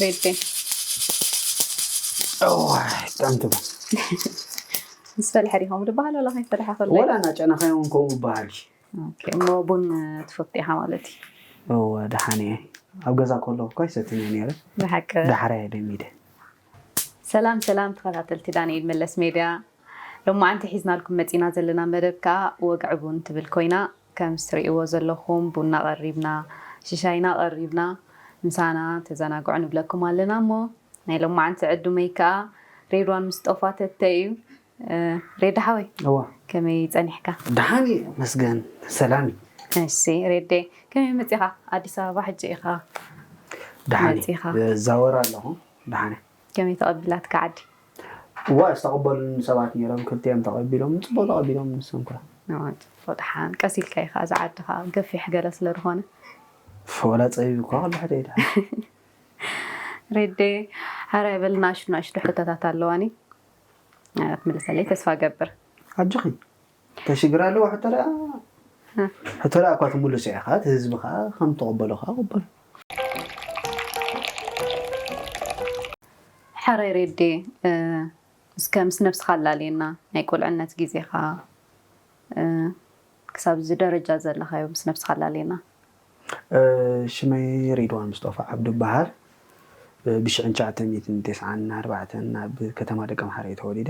ሬዴ። እዋይ፣ ብጣዕሚ ትብል። ምስ ፈልሐ ዲኹም ዝበሃል ወላ ከይፈልሐ ከሎ? ወላ እናጨነኸ እውን ከምኡ ይበሃል እዩ። ኦኬ፣ እሞ ቡን ትፈቱ ኢኻ ማለት እዩ? እወ፣ ደሓን እየ። ኣብ ገዛ ከለኹ እኳ ይሰትን እየ ነይረ። ብሓቂ? ዳሕራይ እየ ለሚደ። ሰላም ሰላም ተኸታተልቲ ዳንኤል መለስ ሜድያ፣ ሎማዓንቲ ሒዝናልኩም መፂና ዘለና መደብ ከዓ ወግዒ ቡን ትብል ኮይና፣ ከም እትርእይዎ ዘለኹም ቡና ቀሪብና፣ ሽሻይና ቀሪብና፣ ምሳና ተዘናግዑ ንብለኩም ኣለና። እሞ ናይ ሎማዓንቲ ዕዱመይ ከዓ ሬድዋን ምስጦፋ ተተ እዩ። እ፣ ሬዲ ሓወይ፣ እዋ፣ ከመይ ጸኒሕካ? ደሓን እየ፣ መስገን፣ ሰላም እዩ። እሺ ሬዴ፣ ከመይ መጺኻ? ኣዲስ ኣበባ ሕጂ ኢኻ ደሓን መጺኻ? እየ፣ እዛወር ኣለኹ። ደሓን እየ። ከመይ ተቐቢላትካ ዓዲ? እዋ፣ ዝተቐበሉን ሰባት ነይሮም፣ ክልቲኦም ተቐቢሎም፣ ጽቡቕ ተቐቢሎም ንሶም ከ። ኦ፣ ጽቡቕ፣ ደሓን ቀስ ኢልካ ኢኻ፣ እዚ ዓዲ ኸኣ ገፊሕ ገለ ስለ ዝኾነ። ወላ ጸቢብ እኳ ከሎ ሕደ ይድሓን። ሬዴ፣ ሓራይ በል፣ ናእሽቱ ናእሽቱ ሕቶታት ኣለዋኒ። እ፣ ክትምልሰለይ ተስፋ ገብር። ኣጆኺ፣ እንታይ ሽግር ኣለዎ? ሕቶ ደኣ፣ እ። ሕቶ ደኣ እኳ ትምልሶ ኢኻ፣ እቲ ህዝቢ ኸኣ ከም ተቐበሎ ኸኣ ቅበሎ። ሓራይ ሬዴ፣ እ፣ እስከ ምስ ነብስኻ ኣላልየና፣ ናይ ቁልዕነት ግዜኻ፣ እ፣ ክሳብ እዚ ደረጃ ዘለኻዮ ምስ ነብስኻ ኣላልየና። እ፣ ሽመይ ሪድዋን ምስጦፋ ዓብዱ ይበሃል። እ፣ ብሽሕን ትሽዓተ ሚእትን ተስዓን ኣርባዕተን ኣብ ከተማ ደቀምሓረ እየ ተወሊደ።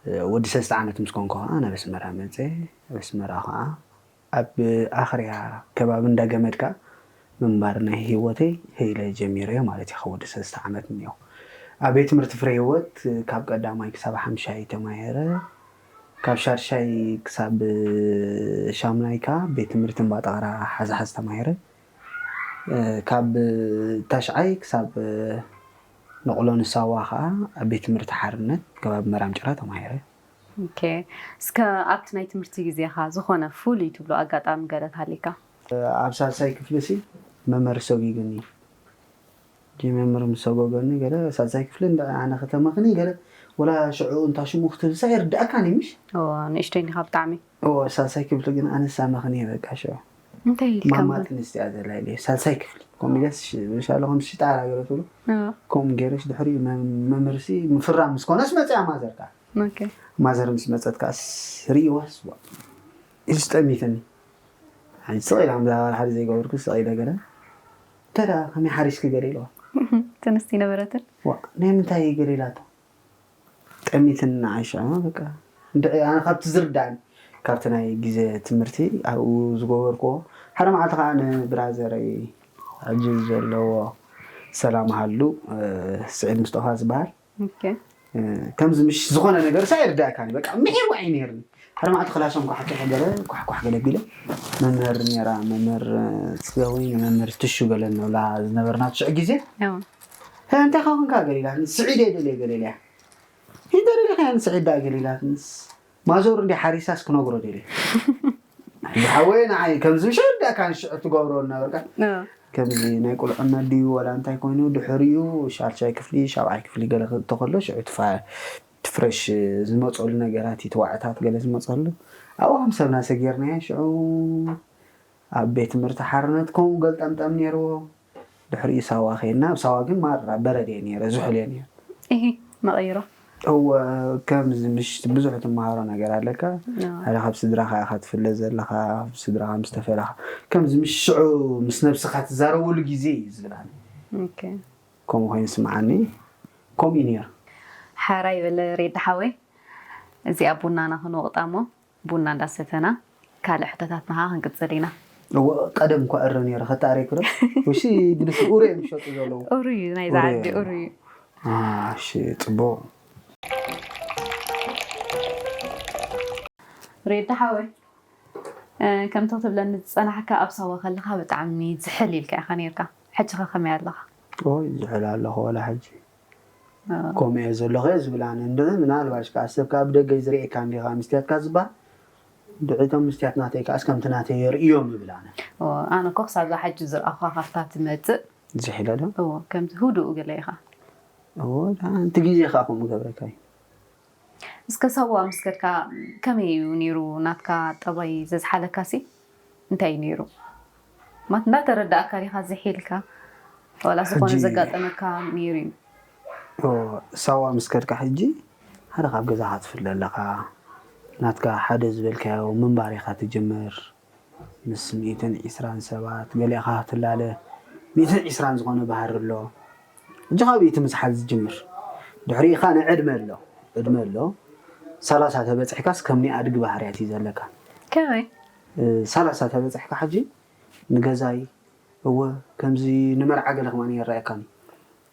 እ፣ ወዲ ሰለስተ ዓመት ምስ ኮንኩ ኸዓ ናብ ኣስመራ መጸ። ኣብ ኣስመራ ኸዓ ኣብ ኣኽርያ ከባቢ እንዳ ገመድካ ምንባር ናይ ህይወተይ ሄለ ጀሚረዮ ማለት እዩ። ካብ ወዲ ሰለስተ ዓመት እኒኦ። ኣብ ቤት ትምህርቲ ፍረ ህይወት ካብ ቀዳማይ ክሳብ ሓምሻይ ተማሂረ። ካብ ሻድሻይ ክሳብ ሻምናይ ከኣ ቤት ትምህርቲ እምባጠቕራ ሓዝሓዝ ተማሂረ። እ፣ ካብ ታሽዓይ ክሳብ ንቕሎ ንሳዋ ከኣ ኣብ ቤት ትምህርቲ ሓርነት ከባቢ መራም ጭራ ተማሂረ። ኦኬ። እስከ ኣብቲ ናይ ትምህርቲ ግዜኻ ዝኾነ ፍሉይ ትብሎ ኣጋጣሚ ገለ ተሃሊካ? ኣብ ሳልሳይ ክፍሊ ሲ መምህር ሰጒጉኒ። እቲ መምህር ምስ ሰጎገኒ ገለ ሳልሳይ ክፍሊ እንዳ ኣነ ከተመኽኒ ገለ ወላ ሽዑ እንታ ሽሙ ክትብሳ ይርዳእካን እዩ ምሽ? እዎ፣ ንእሽተይ እንዲኻ ብጣዕሚ። እዎ፣ ሳልሳይ ክፍሊ ግን ኣነ ሳመኽኒ እየ በቃ ሽዑ። እንታይ ኢልካ? ማማ ጥንስቲ እያ ዘላ ኢለ ሳልሳይ ክፍሊ። ኮሚደስ ምሻሎ ከም ሽጣራ ገለ ትብሎ። እዎ። ከምኡ ገይረሽ ድሕሪኡ መ-፣ መምህርሲ ምፍራም ምስ ኮነስ መፅያ ማዘር ከዓ። ኦኬ። ማዘር ምስ መፀት ከዓ ስ-፣ ርእይዋስ ዋ። ኢልስ ጠሚትኒ። ሕጂ ስቕ ኢላ ምዛ ሓደ ዘይገበርኩ ስቕ ኢለ ገለ። እንተ ደኣ ከመይ ሓሪስኪ ገለ ኢልዋ። ጥንስቲ ነበረትን? ዋ፣ ናይ ምንታይ ገለ ኢላቶ። ጠሚትኒ ንዓይ ሽዑ በቃ። እንድዒ ኣነ ካብቲ ዝርዳእኒ፣ ካብቲ ናይ ግዜ ትምህርቲ ኣብኡ ዝገበርክዎ፣ ሓደ መዓልቲ ከኣ ንብራዘረይ ሕጂ ዘለዎ ሰላም ሃሉ፣ እ፣ ስዒድ ምስጦፋ ዝበሃል። ኦኬ። እ፣ ከምዚ ምሽ ዝኾነ ነገር ሳ ይርዳእካኒ። በቃ ምሒርዋ እዩ ነይርኒ። ሓደ መዓልቲ ክላሶም ኳሕኪሐ ገለ፣ ኳሕኳሕ ገለ ቢለ፣ መምህር ነይራ፣ መምህር ጽገወይኒ፣ መምህር ትሹ ገለ ንብላ ዝነበርና ትሽዑ ግዜ። ያው። "ሀ፣ እንታይ ኻንካ?" ገለ ኢላትኒ። "ስዒድ እየ ደልየ" ገለ ኢለያ። "እንታይ ደሊኻ?" "ንስዒድ ደኣ" ገለ ኢላትንስ። ማዞር እንዲ ሓሪሳስ ክነግሮ ደልየ። ዝሓወየ ንዓይ ከምዚ ምሽ ይርዳእካ ንሽዑ ትገብሮ እናበልካ። ያው። ከምዚ ናይ ቁልዕነት ድዩ ዋላ እንታይ ኮይኑ ድሕሪኡ ሻልሻይ ክፍሊ፣ ሻብዓይ ክፍሊ ገለ ክእቶ ከሎ ሽዑ ትፋ-፣ ትፍረሽ ዝመፀሉ ነገራት እዩ፣ ትዋዕታት ገለ ዝመፀሉ። ኣብኡ ከም ሰብ ናሰ ጌርናዮ ሽዑ ኣብ ቤት ትምህርቲ ሓርነት ከምኡ ገልጠምጠም ነይርዎ። ድሕሪኡ ሳዋ ከይድና፣ ኣብ ሳዋ ግን ማራ በረድ እየ ነይረ፣ ዝሑል እየ ነይረ። እሂ፣ መቐይሮ። እወ፣ ከምዚ ምሽ ብዙሕ ትመሃሮ ነገር ኣለካ። ኣዎ። ሓደ ካብ ስድራኻ ኢኻ ትፍለ ዘለኻ፣ ካብ ስድራኻ ምስ ተፈለኻ። ከምዚ ምሽ ሽዑ ምስ ነብስኻ ትዛረበሉ ግዜ እዩ ዝብል ኣነ። ኦኬ። ከምኡ ኮይኑ ይስምዓኒ። ከምኡ እዩ ነይሩ። ሓራይ በለ ሬዲ ሓወይ። እዚኣ ቡናና ክንወቕጣ እሞ ቡና እንዳሰተና ካልእ ሕቶታትና ኸዓ ክንቅጽል ኢና። እወ፣ ቀደም እኳ እረ ነይረ፣ ከታኣረይ ክረ። ውሺ ድልስ ኡር እዮም ዝሸጡ ዘለዉ። ኡር እዩ፣ ናይዛ ኡር ዓዲ እዮም። ኡር እዩ። አ፣ እሺ፣ ጽቡቕ። ሬዲ ሓወይ፣ እ፣ ከምቲ ክትብለኒ ዝጸናሕካ ኣብ ሳዋ ከለኻ ብጣዕሚ ዝሕል ኢልካ ኢኻ ነይርካ። ሕጂ ኸ ከመይ ኣለኻ? ኦይ፣ ዝሕል ኣለኹ ወላ ሕጂ። እ። ከምኡ እየ ዘለኹ እየ ዝብል ኣነ። እንድዒ ምናልባሽ ከኣ ሰብ ካብ ደገ ዝርእየካ እንዲኻ ምስትያትካ ዝበሃል። እንድዒ እቶም ምስትያት ናተይ ከኣስ ከምቲ ናተይ የርእዮም ይብል ኣነ። ኦ፣ ኣነ እኮ ክሳብ እዛ ሕጂ ዝረኣኹኻ ካብታ ትመጽእ። ዝሕለ ዶ? እዎ፣ ከምዚ ህዱእ ገለ ኢኻ። እዎ፣ ደኣ፣ እቲ ግዜ ከኣ ከምኡ ገብረካ እዩ። እስከ ሳዋ ምስ ከድካ ከመይ እዩ ነይሩ ናትካ ጠባይ ዘዝሓለካሲ? እንታይ እዩ ነይሩ? ማለት እንዳተረዳእካ ዲኻ ዝሕ ኢልካ? ዋላ ዝኾነ ሕጂ- ዘጋጠመካ ነይሩ እዩ? ኦ፣ ሳዋ ምስ ከድካ ሕጂ ሓደ ካብ ገዛኻ ትፍለ ኣለኻ። ናትካ ሓደ ዝበልካዮ ምንባር ኢኻ ትጅምር። ምስ ሚእትን ዒስራን ሰባት ገሊእኻ ትላለ። ሚእትን ዒስራን ዝኾነ ባህሪ ኣሎ። ሕጂ ካብ እቲ ምዝሓል ዝጅምር። ድሕሪኡ ኸኣ ንዕድመ ኣሎ። ዕድመ ኣሎ። ሰላሳ ተበፅሕካስ ከም ናይ ኣድጊ ባህርያት እዩ ዘለካ። ከመይ? እ፣ ሰላሳ ተበፅሕካ ሕጂ ንገዛይ እወ ከምዚ ንመርዓ ገለ ከማን ይረኣየካኒ።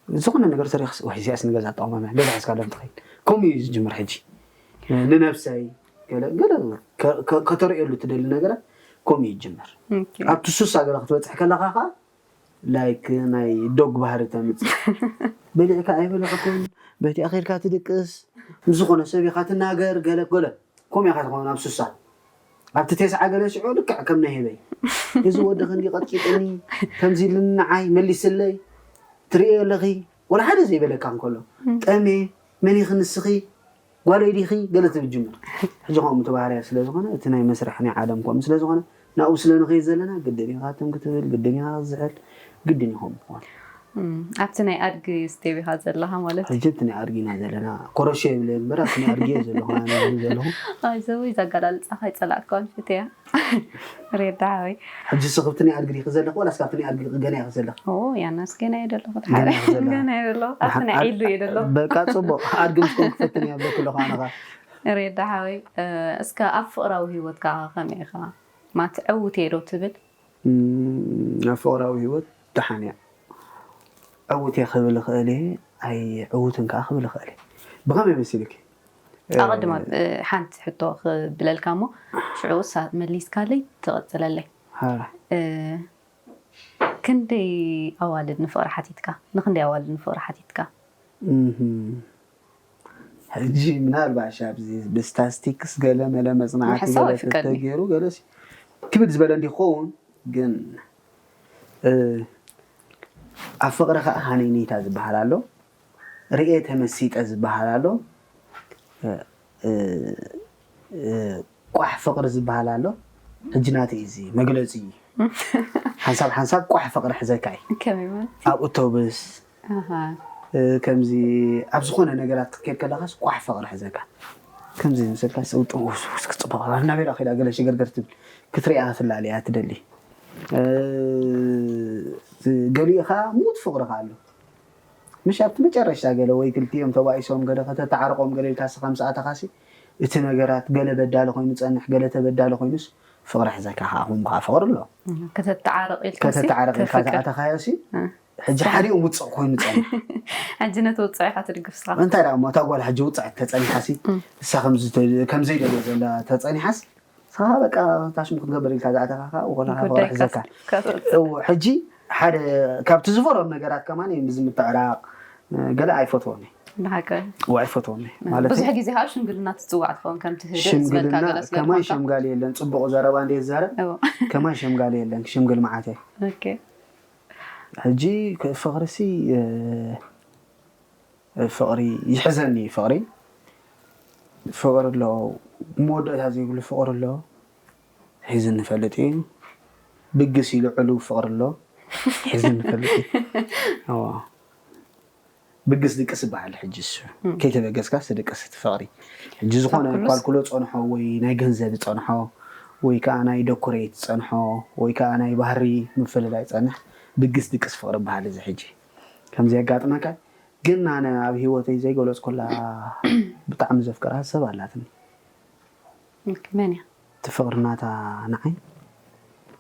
ዝኾነ ነገር ሰሪኽስ ወይ እዚኣስ ንገዛ ጠቕመና ገዛ ሒዝካ ዶ ትኸይድ? ከምኡ እዩ ዝጅምር ሕጂ። ንነብሰይ ገለ ገለ ከ- ከ- ከተርእየሉ ትደሊ ነገራት ከምኡ ይጅምር። ኦኬ። ኣብቲ ሱሳ ገለ ክትበፅሕ ከለኻ ኸዓ ላይክ ናይ ዶግ ባህሪ ተምፅእ። በሊዕካ ኣይበለዕኩን በቲ ኣኺርካ ትድቅስ ምስ ዝኾነ ሰብ ኢኻ ትናገር ገለ ገለ ከምኡ ኢኻ ትኸውን ኣብ ሱሳ ኣብቲ ቴስዓ ገለ ሽዑ ልክዕ ከም ናይ ህበይ እዚ ወዲ ክንዲ ቀጥቂጥኒ ከምዚ ኢሉኒ ንዓይ መሊስለይ ትርእዮ ኣለኺ ወላ ሓደ ዘይበለካ እንከሎ ጠሜ መን ኢኺ ንስኺ ጓለይ ዲኺ ገለ ትብል ጅምር ሕጂ ከምኡ እቲ ባህርያ ስለ ዝኾነ እቲ ናይ መስርሕ ናይ ዓለም ከምኡ ስለ ዝኾነ ናብኡ ስለ ንኸይድ ዘለና ግድን ኢኻ ትም ክትብል ግድን ኢኻ ክትዝሕል ግድን ኢኹም ክኾን እም፣ ኣብቲ ናይ ኣድጊ ስቴብ ኢኻ ዘለኻ ማለት እዩ። ሕጂ እቲ ናይ ኣድጊ ኢና ዘለና ኮረሾ የብለ እምበር ኣብቲ ናይ ኣድጊ እየ ዘለኹ ኣነ ዘለኹ ኣይ ዘወይ ዘጋላልፃ ካይፀላእካ ንፍትያ ሬዳ ሓወይ ሕጂ ስኽብቲ ናይ ኣድጊ ዲኺ ዘለኺ ወላስ ካብቲ ናይ ኣድጊ ገና ኢኺ ዘለኺ ኦ ያናስ ገና እየ ዘለኹ ገና ኢኺ ዘለኺ። ገና እየ ዘለኹ ኣብቲ ናይ ዒሉ እየ ዘለኹ በቃ ፅቡቕ ኣድጊ ምስ ኮንክ ፈትን እየ ብለኪ ኣለኹ ኣነ ኸዓ ሬዳ ሓወይ እ፣ እስከ ኣብ ፍቕራዊ ሂወትካ ከመይ ኢኻ ማት ዕውት እየ ዶ ትብል እም፣ ኣብ ፍቕራዊ ሂወት ደሓን እያ ዕውት እየ ክብል እኽእል እየ ኣይ ዕውትን ከዓ ክብል እኽእል እየ ብኸመይ መሲልኪ ኣቐድማ እ፣ ሓንቲ ሕቶ ክብለልካ እሞ ሽዑ እሳ መሊስካለይ ትቐፅለለይ ሃራ እ፣ ክንደይ ኣዋልድ ንፍቕሪ ሓቲትካ ንክንደይ ኣዋልድ ንፍቕሪ ሓቲትካ እህም። ሕጂ ምናልባሽ ኣብዚ ብስታስቲክስ ገለ መለ መፅናዕቲ ምሕሳብ ገለ ኣይፍቀድን እዩ። ተገይሩ ገለሲ ክብል ዝበለ እንዲ ክኸውን ግን እ፣ ኣብ ፍቕሪ ከዓ ሃነይነይታ ዝበሃል ኣሎ ርእየ ተመሲጠ ዝበሃል ኣሎ እ፣ እ፣ እ፣ ቋሕ ፍቕሪ ዝበሃል ኣሎ ሕጂ ናተይ እዚ መግለፂ እዩ ሓንሳብ ሓንሳብ ቋሕ ፍቕሪ ሕዘካ እዩ ከመይ ማለት ኣብ ኣውቶብስ ኣሃ። እ፣ ከምዚ ኣብ ዝኾነ ነገራት ክትከድ ከለኻስ ቋሕ ፍቕሪ ሕዘካ ከምዚ ምስልካ ሰውጥውስ ክፅበቕ ናበይ ዳ ከይዳ ገለ ሽገርገር ትብል ክትሪኣ ትላል እያ ትደሊ እ፣ ገሊኡ ከዓ ሙት ፍቕሪ ከዓ ኣሎ ምሽ ኣብቲ መጨረሽታ ገለ ወይ ክልቲኦም ተባኢሶም ገለ ከተተዓርቆም ገለ ኢልካ ስኻ ምስ ኣተኻሲ እቲ ነገራት ገለ በዳሊ ኮይኑ ፀንሕ ገለ ተበዳሊ ኮይኑስ ፍቕሪ ሕዘካ ከዓ ኹም ከዓ ፍቕሪ ኣሎ ከተተዓረቕ ኢልካ ሲ ከተተዓረቕ ኢልካ ተፍቅር። ዝኣተኻዮ ሲ እ። ሕጂ ሓዲኡ ውፅቕ ኮይኑ ፀንሕ ሕጂ ነቲ ውፅዕ ኢኻ ትድግፍ ስኻ እንታይ ደኣ እሞ እታ ጓል ሕጂ ውፅዕት ተፀኒሓ ሲ እሳ ከምዚ ተ- ከምዘይደልዮ ዘላ ተፀኒሓስ ስኻ በቃ ታሽሙ ክትገብር ኢልካ ዝኣተኻ ከዓ ወላ ጉዳይ ፍቕሪ ሕዘካ ከፍ- እው፣ ሕጂ ሓደ ካብቲ ዝፈሮም ነገራት ከማን እዩ ምዚ ምትዕራቕ ገለ ኣይፈትዎን እየ ብሓቂ እው ኣይፈትዎን እየ ማለት ብዙሕ ግዜ ካብ ሽምግልና ትፅዋዕ ትኸውን ከምቲ ህደ ዝበልካ ሽምግልና ገለ ስለ ከማይ ዝኾንካ ሸምጋሊ የለን ፅቡቕ ዘረባ እንደ ዝዛረብ እዎ። ከማይ ሸምጋሊ የለን ሽምግል መዓተይ ኦኬ። ሕጂ ክ- ፍቕሪ ሲ እ፣ ፍቕሪ ይሕዘኒ ፍቕሪ ፍቕሪ ኣሎ መወዳእታ ዘይብሉ ፍቕሪ ኣሎ ሒዝኒ ፈልጥ እዩ ብግስ ኢሉ ዕሉው ፍቕሪ ኣሎ ሒዝኒ ፈልጥ እዩ እዋ ብግስ ድቅስ ይበሃል ሕጂ እሱ ከይተበገስካ ስድቅስ እቲ ፍቕሪ ሕጂ ዝኾነ ካብ ኩሉስ? ኳልኩሎ ፀንሖ ወይ ናይ ገንዘብ ፀንሖ ወይ ከዓ ናይ ዶኮሬት ፀንሖ ወይ ከዓ ናይ ባህሪ ምፍልላይ ፀንሕ ብግስ ድቅስ ፍቕሪ ይበሃል እዚ ሕጂ ከምዚ የጋጥመካ ግን ኣነ ኣብ ሂወተይ ዘይገለፅኩላ ብጣዕሚ ዘፍቅራ ሰብ ኣላትኒ ኦኬ፣ መን እያ? እቲ ፍቕሪ ናታ ንዓይ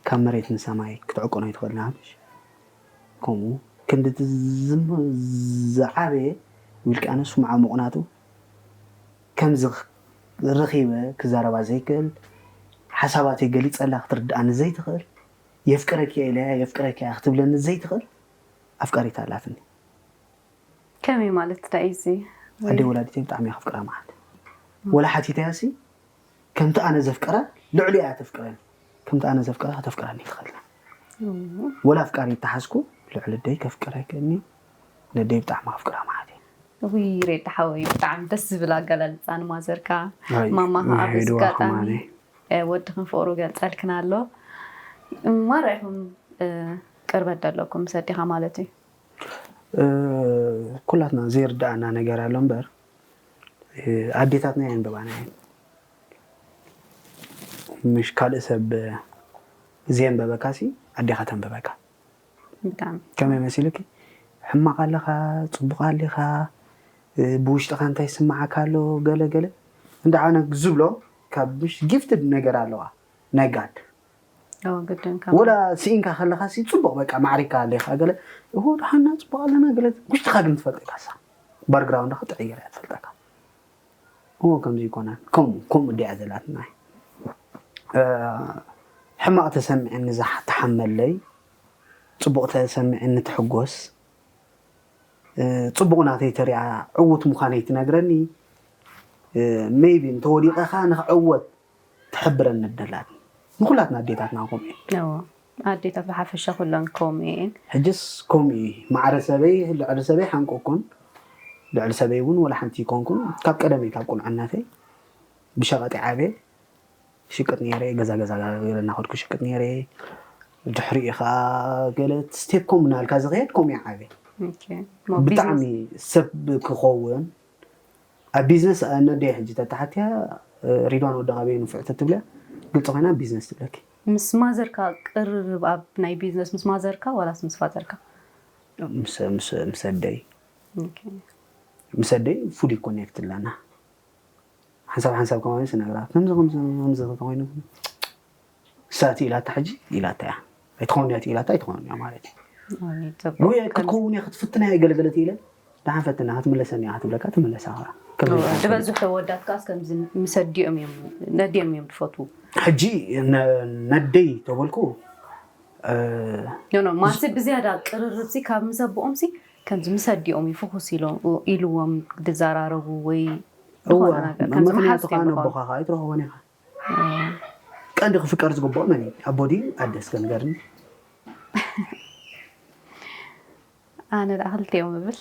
ካብ መሬት ንሰማይ ክትዕቅኖ ይትኽእል ንሃምሽ ከምኡ ክንዲ እቲ ዝም- ዝዓበየ ውልቃነ ስምዓ ምቑናቱ ከምዚ ረኺበ ክዛረባ ዘይክእል ሓሳባተይ ገሊፀላ ክትርድኣኒ ዘይትኽእል የፍቅረኪ እየ ኢለያ የፍቅረኪ እያ ክትብለኒ ዘይትኽእል ኣፍቃሪት ኣላትኒ ከመይ ማለት እንታይ እዩ እዚ? ኣደ ወላዲተይ ብጣዕሚ እየ ከፍቅራ መዓት ወላ ሓቲተያ ሲ ከምቲ ኣነ ዘፍቅራ ልዕሊ እያ ተፍቅረኒ ከምቲ ኣነ ዘፍቅራ ከተፍቅረኒ ትኽእል ወላ ኣፍቃሪ ተሓዝኩ ልዕሊ ደይ ከፍቅራ ይክእልኒ ነደይ ብጣዕሚ ከፍቅራ መዓት እየ ውይ ሬዳ ሓወይ ብጣዕሚ ደስ ዝብል ኣገላልፃ ንማዘርካ ኣይ፣ ማማ ከዓ ናይ በዚ ሄድዋ ኣጋጣሚ ከማኒ። እ፣ ወድኽን ፍቕሩ ገልፀልክን ኣሎ ማራ ኢኹም እ፣ ቅርበት ደለኩም ምስ ኣዴኻ ማለት እዩ ኩላትና ዘይርዳኣና ነገር ኣሎ እምበር ኣዴታትና የንብባና እየን። ምሽ ካልእ ሰብ ዘየንበበካ ሲ ኣዴኻ ተንብበካ። ከመይ መሲልኪ? ሕማቕ ኣለኻ፣ ፅቡቕ ኣሊኻ፣ ብውሽጥኻ እንታይ ስማዓካ ኣሎ፣ ገለ ገለ እንዳ ዓነ ዝብሎ ካብ ምሽ ጊፍትድ ነገር ኣለዋ ናይ ጋድ ወላ ስኢንካ ከለኻ ሲ ፅቡቕ በቃ ማዕሪካ ኣሊኻ ገለ እዎ ደሓና ፅቡቕ ኣለና ገለ ውሽጥኻ ግን ትፈልጠካ ሳ ባርግራውንድኻ ትቕይር እያ ትፈልጠካ። እዎ ከምዚ ይኮና ከምኡ ከምኡ ድያ ዘላትና። ሕማቕ ተሰሚዐኒ ዝሓ- ተሓመለይ፣ ፅቡቕ ተሰሚዐኒ ትሕጎስ። ፅቡቕ ናተይ ተሪኣ ዕዉት ምዃነይ ትነግረኒ። ሜይቢ እንተወዲቐኻ ንክዕወት ትሕብረኒ ደላት ንኩላትና ኣዴታትና ከምኡ እየን። ኣዴታት ብሓፈሻ ኩለን ከምኡ እየን። ሕጅስ ከምኡ እዩ። ማዕረ ሰበይ ልዕሊ ሰበይ ሓንቆ ኮን ልዕሊ ሰበይ እውን ወላ ሓንቲ ይኮንኩን ካብ ቀደመይ ካብ ቁልዕነተይ ብሸቐጢ ዓብየ ሽቅጥ ነይረ ገዛ ገዛ ገለ እናኸድኩ ሽቅጥ ነይረ። ድሕሪኡ ከዓ ገለ ስቴፕ ኮም እናልካ ዝኸየድ ከምኡ ዓብየ። ብጣዕሚ ሰብ ክኸውን ኣብ ቢዝነስ ነደይ ሕጂ ተተሓትያ ሪድዋን ወዲ ቃበይ ንፍዕ ተትብልያ ግልፂ ኮይና ቢዝነስ ትብለኪ። ምስ ማዘርካ ቅርርብ ኣብ ናይ ቢዝነስ ምስ ማዘርካ ዋላስ ምስ ፋዘርካ? ምስ ኣደይ ምስ ኣደይ ፉሊ ኮኔክት ኣለና። ሓንሳብ ሓንሳብ ከማን ስነግራ ከምዚ ከምዚ ከምዚ ተኮይኑ እሳቲ ኢላታ ሕጂ ኢላታ እያ ኣይትኸውን እያ ኢላታ ኣይትኸውን እያ ማለት እዩ። ወይ ክትከውን እያ ክትፍትና እያ ገለገለት ኢለ ደሓን ፈትና ክትምለሰኒ እያ ክትብለካ ትምለሳ። ዝበዝሑ ወዳት ከዓስ ከምዚ ምስ ኣዲኦም እዮም ነዲኦም እዮም ዝፈትዉ። ሕጂ ነደይ ተበልኩ ማንሲ ብዝያዳ ቅርርብሲ ካብ ምስ ኣቦኦም ሲ ከምዚ ምስ ኣዲኦም እዩ ፍኹስ ኢልዎም ዝዘራረቡ ወይ ዝኾነ ነገር ከምዚ ምኽንያቱ መሓዙት ከዓ እዮም ዝኾኑ። ነቦኻ ከዓ ኣይትረኽቦን ኢኻ። ቀንዲ ክፍቀር ዝግብኦ መን እዩ? ኣቦ ድዩ ኣደ እስከ ንገርኒ። ኣነ ደኣ ክልቲኦም እብል።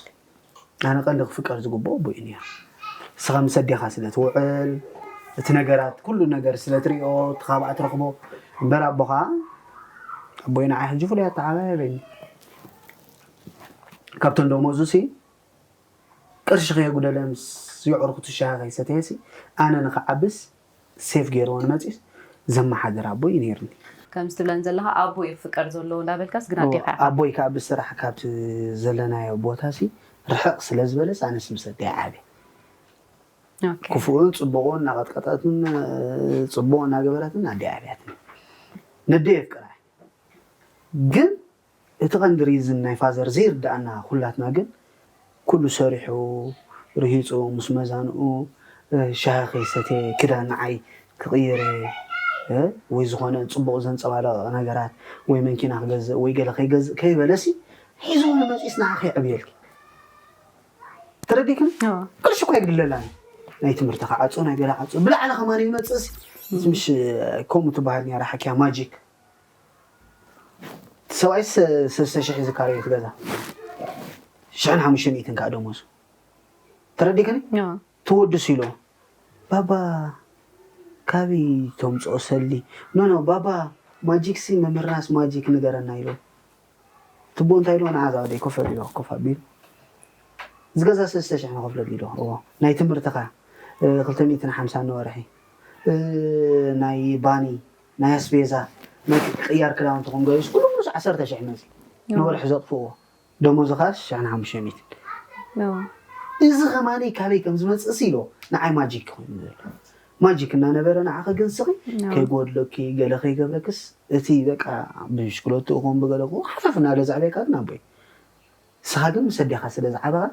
ኣነ ቀንዲ ክፍቀር ዝግብኦ ኣቦ እዩ ነይሩ። ንስኻ ምስ ኣዴኻ ስለ ትውዕል እቲ ነገራት ኩሉ ነገር ስለ ትሪኦ እቲ ካብኣ ትረኽቦ እምበር ኣቦኻ ኣቦይ ንዓይ ሕጂ ፍሉይ ኣተዓባብያ የብለይን። ካብቶም ደሞዙ ሲ ቅርሺ ከየጉደለ ምስ የዕሩኽቱ ሻሂ ከይሰተየ ሲ ኣነ ንኽዓብስ ሴፍ ገይርዎ ንመፂስ ዘመሓድር ኣቦ እዩ ነይርኒ። ከምዚ ትብለን ዘለኻ ኣቦ እዩ ክፍቀር ዘለዎ እንዳበልካስ ግን ኣዴኻ ኢኻ። ኣቦይ ከዓ ብስራሕ ካብቲ ዘለናዮ ቦታ ሲ ርሕቕ ስለ ዝበለስ ኣነስ ምስ ኣደይ ዓብየ። ክፉኡን ፅቡቑን እናቐጥቀጠትን ፅቡቕ እናገበረትን ኣደይ ዓብያትኒ። ነደይ የፍቅራ ግን እቲ ቀንዲ ሪዝን ናይ ፋዘር ዘይርዳኣና ኩላትና ግን ኩሉ ሰሪሑ ርሂፁ ምስ መዛንኡ ሻሂ ከይሰትየ ክዳን ንዓይ ክቕይር ወይ ዝኾነ ፅቡቕ ዘንፀባርቕ ነገራት ወይ መንኪና ክገዝእ ወይ ገለ ከይገዝእ ከይበለሲ ሒዝዎ ንመፂስ ንዓ ከይዕብየልኪ ተረዲክን ቅርሺ እኳ የግድለላን ናይ ትምህርቲ ክዓፁ ናይ ገለ ዓፁ ብላዕሊ ከማን ይመፅእሲ ምሽ ከምኡ ትበሃል ነራ ሓኪያ ማጂክ ሰብኣይ ሰለስተ ሽሕ ዝካረየት ገዛ ሽሕን ሓሙሽተ ሚእትን ከዓ ደሞዙ ተረዲክኒ ተወድሱ ኢሎ ባባ ካበይ ተምፅኦ ሰሊ ኖ ኖ ባባ ማጂክ ሲ መምህርናስ ማጂክ ንገረና ኢሎ ትቦ እንታይ ኢሎ ንዓዛ ወደይ ኮፍ ኢሎ ኮፍ ኣቢሉ ዝገዛ ሰለስተ ሽሕ ንኸፍለሉ ኢሎ ናይ ትምህርትኻ ክልተ ሚእትን ሓምሳን ንወርሒ ናይ ባኒ ናይ ኣስቤዛ ናይ ቅያር ክዳውንቲ ኹም ገይሩስ ኩሉ ሙሉስ ዓሰርተ ሽሕ መፂ ንወርሒ ዘጥፍዎ ደሞዝኻ ሽሕን ሓሙሽተ ሚእትን እዚ ኸማነይ ካበይ ከም ዝመፅእስ ኢሎ ንዓይ ማጂክ ኮይኑ ዘሎ ማጂክ እናነበረ ንዓኸ ግን ስኺ ከይጎድለኪ ገለ ከይገብረክስ እቲ በቃ ብሽክለቱ ኹም ብገለ ሓፈፍ እናለ ዘዕበካ ግን ኣቦይ ንስኻ ግን ምስ ኣዴኻ ስለ ዝዓበኻ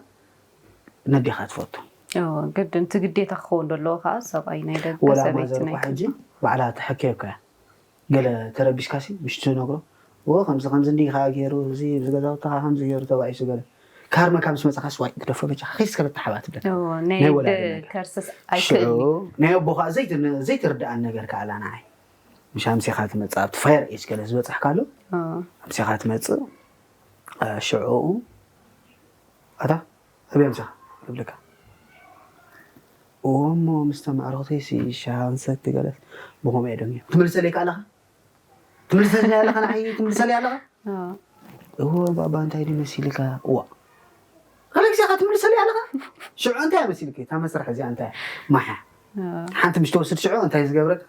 ነዴኻ ትፈቱ። ግድን እቲ ግዴታ ክኸውን ዘለዎ ከዓ ሰብኣይ ናይ ደገ ወላ ሰበይቲ ማዘር ናይ እኳ ሕጂ ባዕላ ተሐከየካ እያ። ገለ ተረቢሽካሲ ምሽ ትነግሮ እዎ ከምዚ ከምዚ እንዲ ከዓ ገይሩ እዚ እዚ ገዛውትኻ ከምዚ ገይሩ ተባኢሱ ገለ ካርመካ ምስ መፃኻስ ዋይ ግደፎ በጃ ኸይስ ከለተ ሓባ ትብለካ እዎ፣ ናይ ናይ ወላዲ ደ- ነገር። ከርስስ ኣይክእል ሽዑ ናይ ኣቦ ከዓ ዘይት- ዘይትርድኣን ነገር ከዓ ኣላ ንዓይ ምሽ ኣምሲኻ ትመፅእ ኣብቲ ፋየር ኤጅ ገለ ዝበፅሕካ ኣሎ እዎ። ኣምሲኻ ትመፅእ ሽዑ ኣታ ኣበይ ኣምሲኻ ይብለካ እዎ እሞ ምስ ተማዕሮኽተይ ሻሃ ክንሰቲ ገለት ብኸምኡ እየ ደሚሩ ትምልሰለይ ከ ኣለኻ ትምልሰለይ ኣለኻ ንዓይ ትምልሰለይ ኣለኻ እዎ ባባ እንታይ ድዩ መሲልካ እዋ ኣለኻ? ሽዑ እንታይ መሲልኪ? እታ መስርሕ እዚኣ እንታይ? ማሓ። ሓንቲ ምሽ ተወስድ ሽዑ እንታይ ዝገብረካ?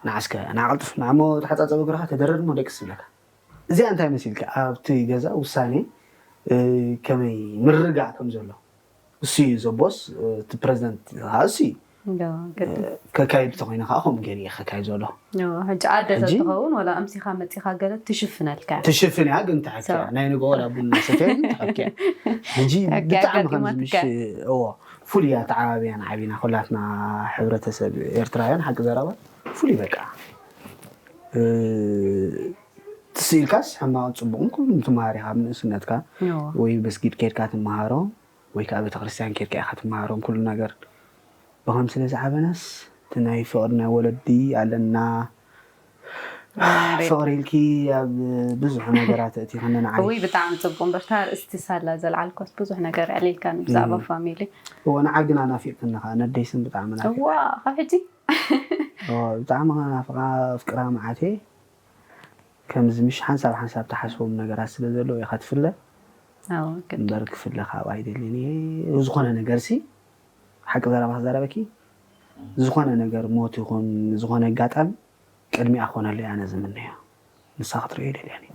ንዓስከ፣ ንዓቕልጥፍ፣ ንዓሞ ተሓጻጸቡ እግርኻ ተደረድ እሞ ደቅስ ዝብለካ። እዚኣ እንታይ መሲልኪ? ኣብቲ ገዛ ውሳኔ፣ እ፣ ከመይ ምርግጋዕ ከም ዘሎ። እሱ እዩ ዘቦስ፣ እ፣ እቲ ፕረዚደንት ኸዓ እሱ እዩ። ዶ፣ ግዲ። ከካይድ እንተኾይነ ኸዓ ከምኡ ገይሩ እየ ከካይድ ዘሎ። ዮ፣ ሕጂ ኣደ ሕጂ? ተትኸውን ዋላ ኣምሲኻ መጺኻ ገለ ትሽፍነልካ። ትሽፍን እያ፣ ግን ተሓኪያ። ሰው። ናይ ንግሆ ዋላ ቡን እናሰተየ ግን ተሓኪያ። ሕጂ ተሓኪያ ብጣዕሚ ከም ኣጋጢማትካ። ምሽ-፣ እዎ፣ ፍሉይ ኣተዓባብያን ዓቢና ኩላትና ሕብረተሰብ ኤርትራውያን ሓቂ ዘረባ ፍሉይ በቃ። እ፣ ትስኢልካስ ሕማቕን ጽቡቕን ኩሉ ትመሃር ኢኻ ኣብ ንእስነትካ። እዎ። ወይ መስጊድ ከይድካ ትመሃሮ፣ ወይ ከዓ ቤተክርስትያን ከይድካ ኢኻ ትመሃሮም ኩሉ ነገር። ብኸም ስለ ዝዓበናስ፣ እቲ ናይ ፍቕሪ ናይ ወለዲ ኣለና። ማሬ። ፍቕሪ ኢልኪ ኣብ ብዙሕ ነገራት እቲ ኸነ ንዓይ። እውይ፣ ብጣዕሚ ጽቡቕ እምበር፣ እታ ኣርእስቲ ሳላ ዘልዓልኳስ ብዙሕ ነገር ኣዕሊልካኒ ብዛዕባ እም። ፋሚሊ። እዎ፣ ንዓ ግና ናፊቕክኒ ኸዓ፣ ነደይ ስም ብጣዕሚ ናፊቕ። እዋ፣ ካብ ሕጂ? እዎ፣ ብጣዕሚ ኸዓ ናፍቓ፣ ኣፍቅራ መዓት እየ። ከምዚ ምሽ ሓንሳብ ሓንሳብ ትሓስቦም ነገራት ስለ ዘለዉ ኢኻ ትፍለ። ኣዎ፣ ግዲ። እምበር ክፍለ ካብ ኣይደልን እየ። ዝኾነ ነገርሲ፣ ሓቂ ዘረባ ክዛረበኪ፣ ዝኾነ ነገር ሞት ይኹን፣ ዝኾነ ኣጋጣሚ፣ ቅድሚኣ ክኾነለይ ኣነ ዝምነዮ። ንሳ ክትርእዮ ኣይደልያን እየ።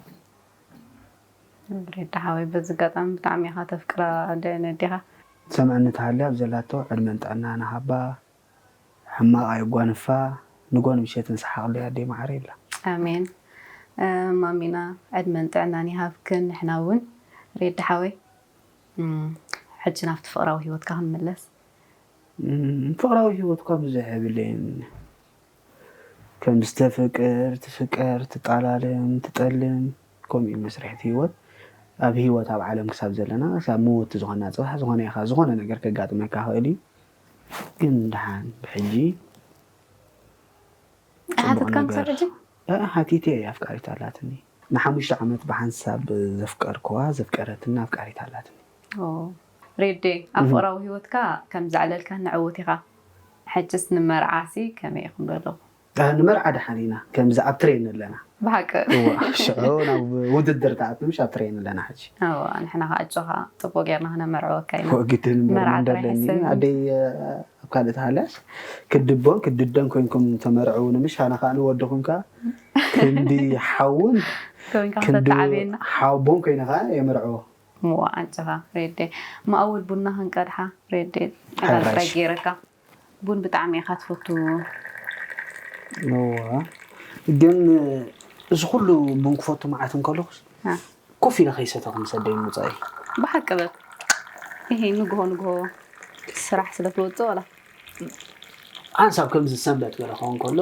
ብሬዳ ሓወይ፣ በዚ ኣጋጣሚ ብጣዕሚ ኢኻ ተፍቅራ ኣደ-፣ ነዴኻ። ትሰምዐኒ ተሃልያ ኣብ ዘላቶ ዕድመን ጥዕናን ሃባ። ሕማቕ ኣየጓንፋ፣ ንጎን ምሸትን ሰሓቕለይ ኣደይ መዓረይ ይብላ። ኣሜን። እ፣ ማሚና፣ ዕድመን ጥዕናን ይሃብክን። ንሕና እውን፣ ሬዲ ሓወይ፣ እም፣ ሕጂ ናብቲ ፍቕራዊ ህይወትካ ክንምለስ። እም፣ ፍቕራዊ ህይወት እኳ ብዙሕ የብለይን። ከም ዝተፍቅር፣ ትፍቀር፣ ትጣላለም፣ ትጠልም፣ ከምኡ እዩ መስርሕ እቲ ህይወት። ኣብ ህይወት፣ ኣብ ዓለም ክሳብ ዘለና፣ ክሳብ ምውት ዝኾንና ጽባሕ ዝኾነ ኢኻ፣ ዝኾነ ነገር ከጋጥመካ ይኽእል እዩ። ግን ደሓን ብሕጂ ኣሓትካ ጽቡቕ ክሳብ ነገር ሕጂ? እ፣ ሓቲተ እየ፣ ኣፍቃሪት ኣላትኒ። ንሓሙሽተ ዓመት ብሓንሳብ ዘፍቀርክዋ፣ ዘፍቀረትኒ ኣፍቃሪት ኣላትኒ። ኦ፣ ሬዴ፣ ኣብ እህ። ፍቕራዊ ህይወትካ ከም ዘዕለልካ ንዕውት ኢኻ። ሕጅስ ንመርዓሲ ከመይ ኢኹም ዘለኹም? እ፣ ንመርዓ ደሓን ኢና፣ ከምዚ ኣብ ትሬን ኣለና። ብሓቂ? እዋ፣ ሽዑ ናብ ውድድር ተኣትኑ፣ ምሽ ኣብ ትሬን ኣለና ሕጂ። እዋ፣ ንሕና ኸዓ ኣጆኻ፣ ጽቡቕ ጌርና ክነመርዕወካ ኢና። እዎ፣ ግድን እምበር መርዓ መን ጥራሕ ደለኒ? ኣይሰብን። ኣደይ፣ እ፣ ኣብ ካልእ ተሃልያስ፣ ክድቦን ክድደን ኮይንኩም ተመርዕውኒ፣ ምሽ? ኣነ ኸዓ ንወድኹም ከኣ ክንዲ ሓውን ኮይንካ ክንዲ ከተተዓብየና። ሓቦን ኮይነ ኸዓ የመርዕዎ። እዋ፣ ኣጆኻ፣ ሬዴ። መኣውል ቡና ክንቀድሓ፣ ሬዴ። ሓራሽ። ጥራይ ጌረካ። ቡን ብጣዕሚ ኢኻ ትፈቱ። እዋ። ግን እዚ ኩሉ ቡን ክፈቱ መዓት እንከለኹስ፣ አ። ኮፍ ኢለ ከይሰተኹ ምስ ኣደይ ምውጻእ እዩ። ብሓቂ በል። ይሄ ንግሆ ንግሆ ስራሕ ስለ ትወጽእ ወላ? ሓንሳብ ከምዚ ሰንበት ገለ ክኸውን ከሎ፣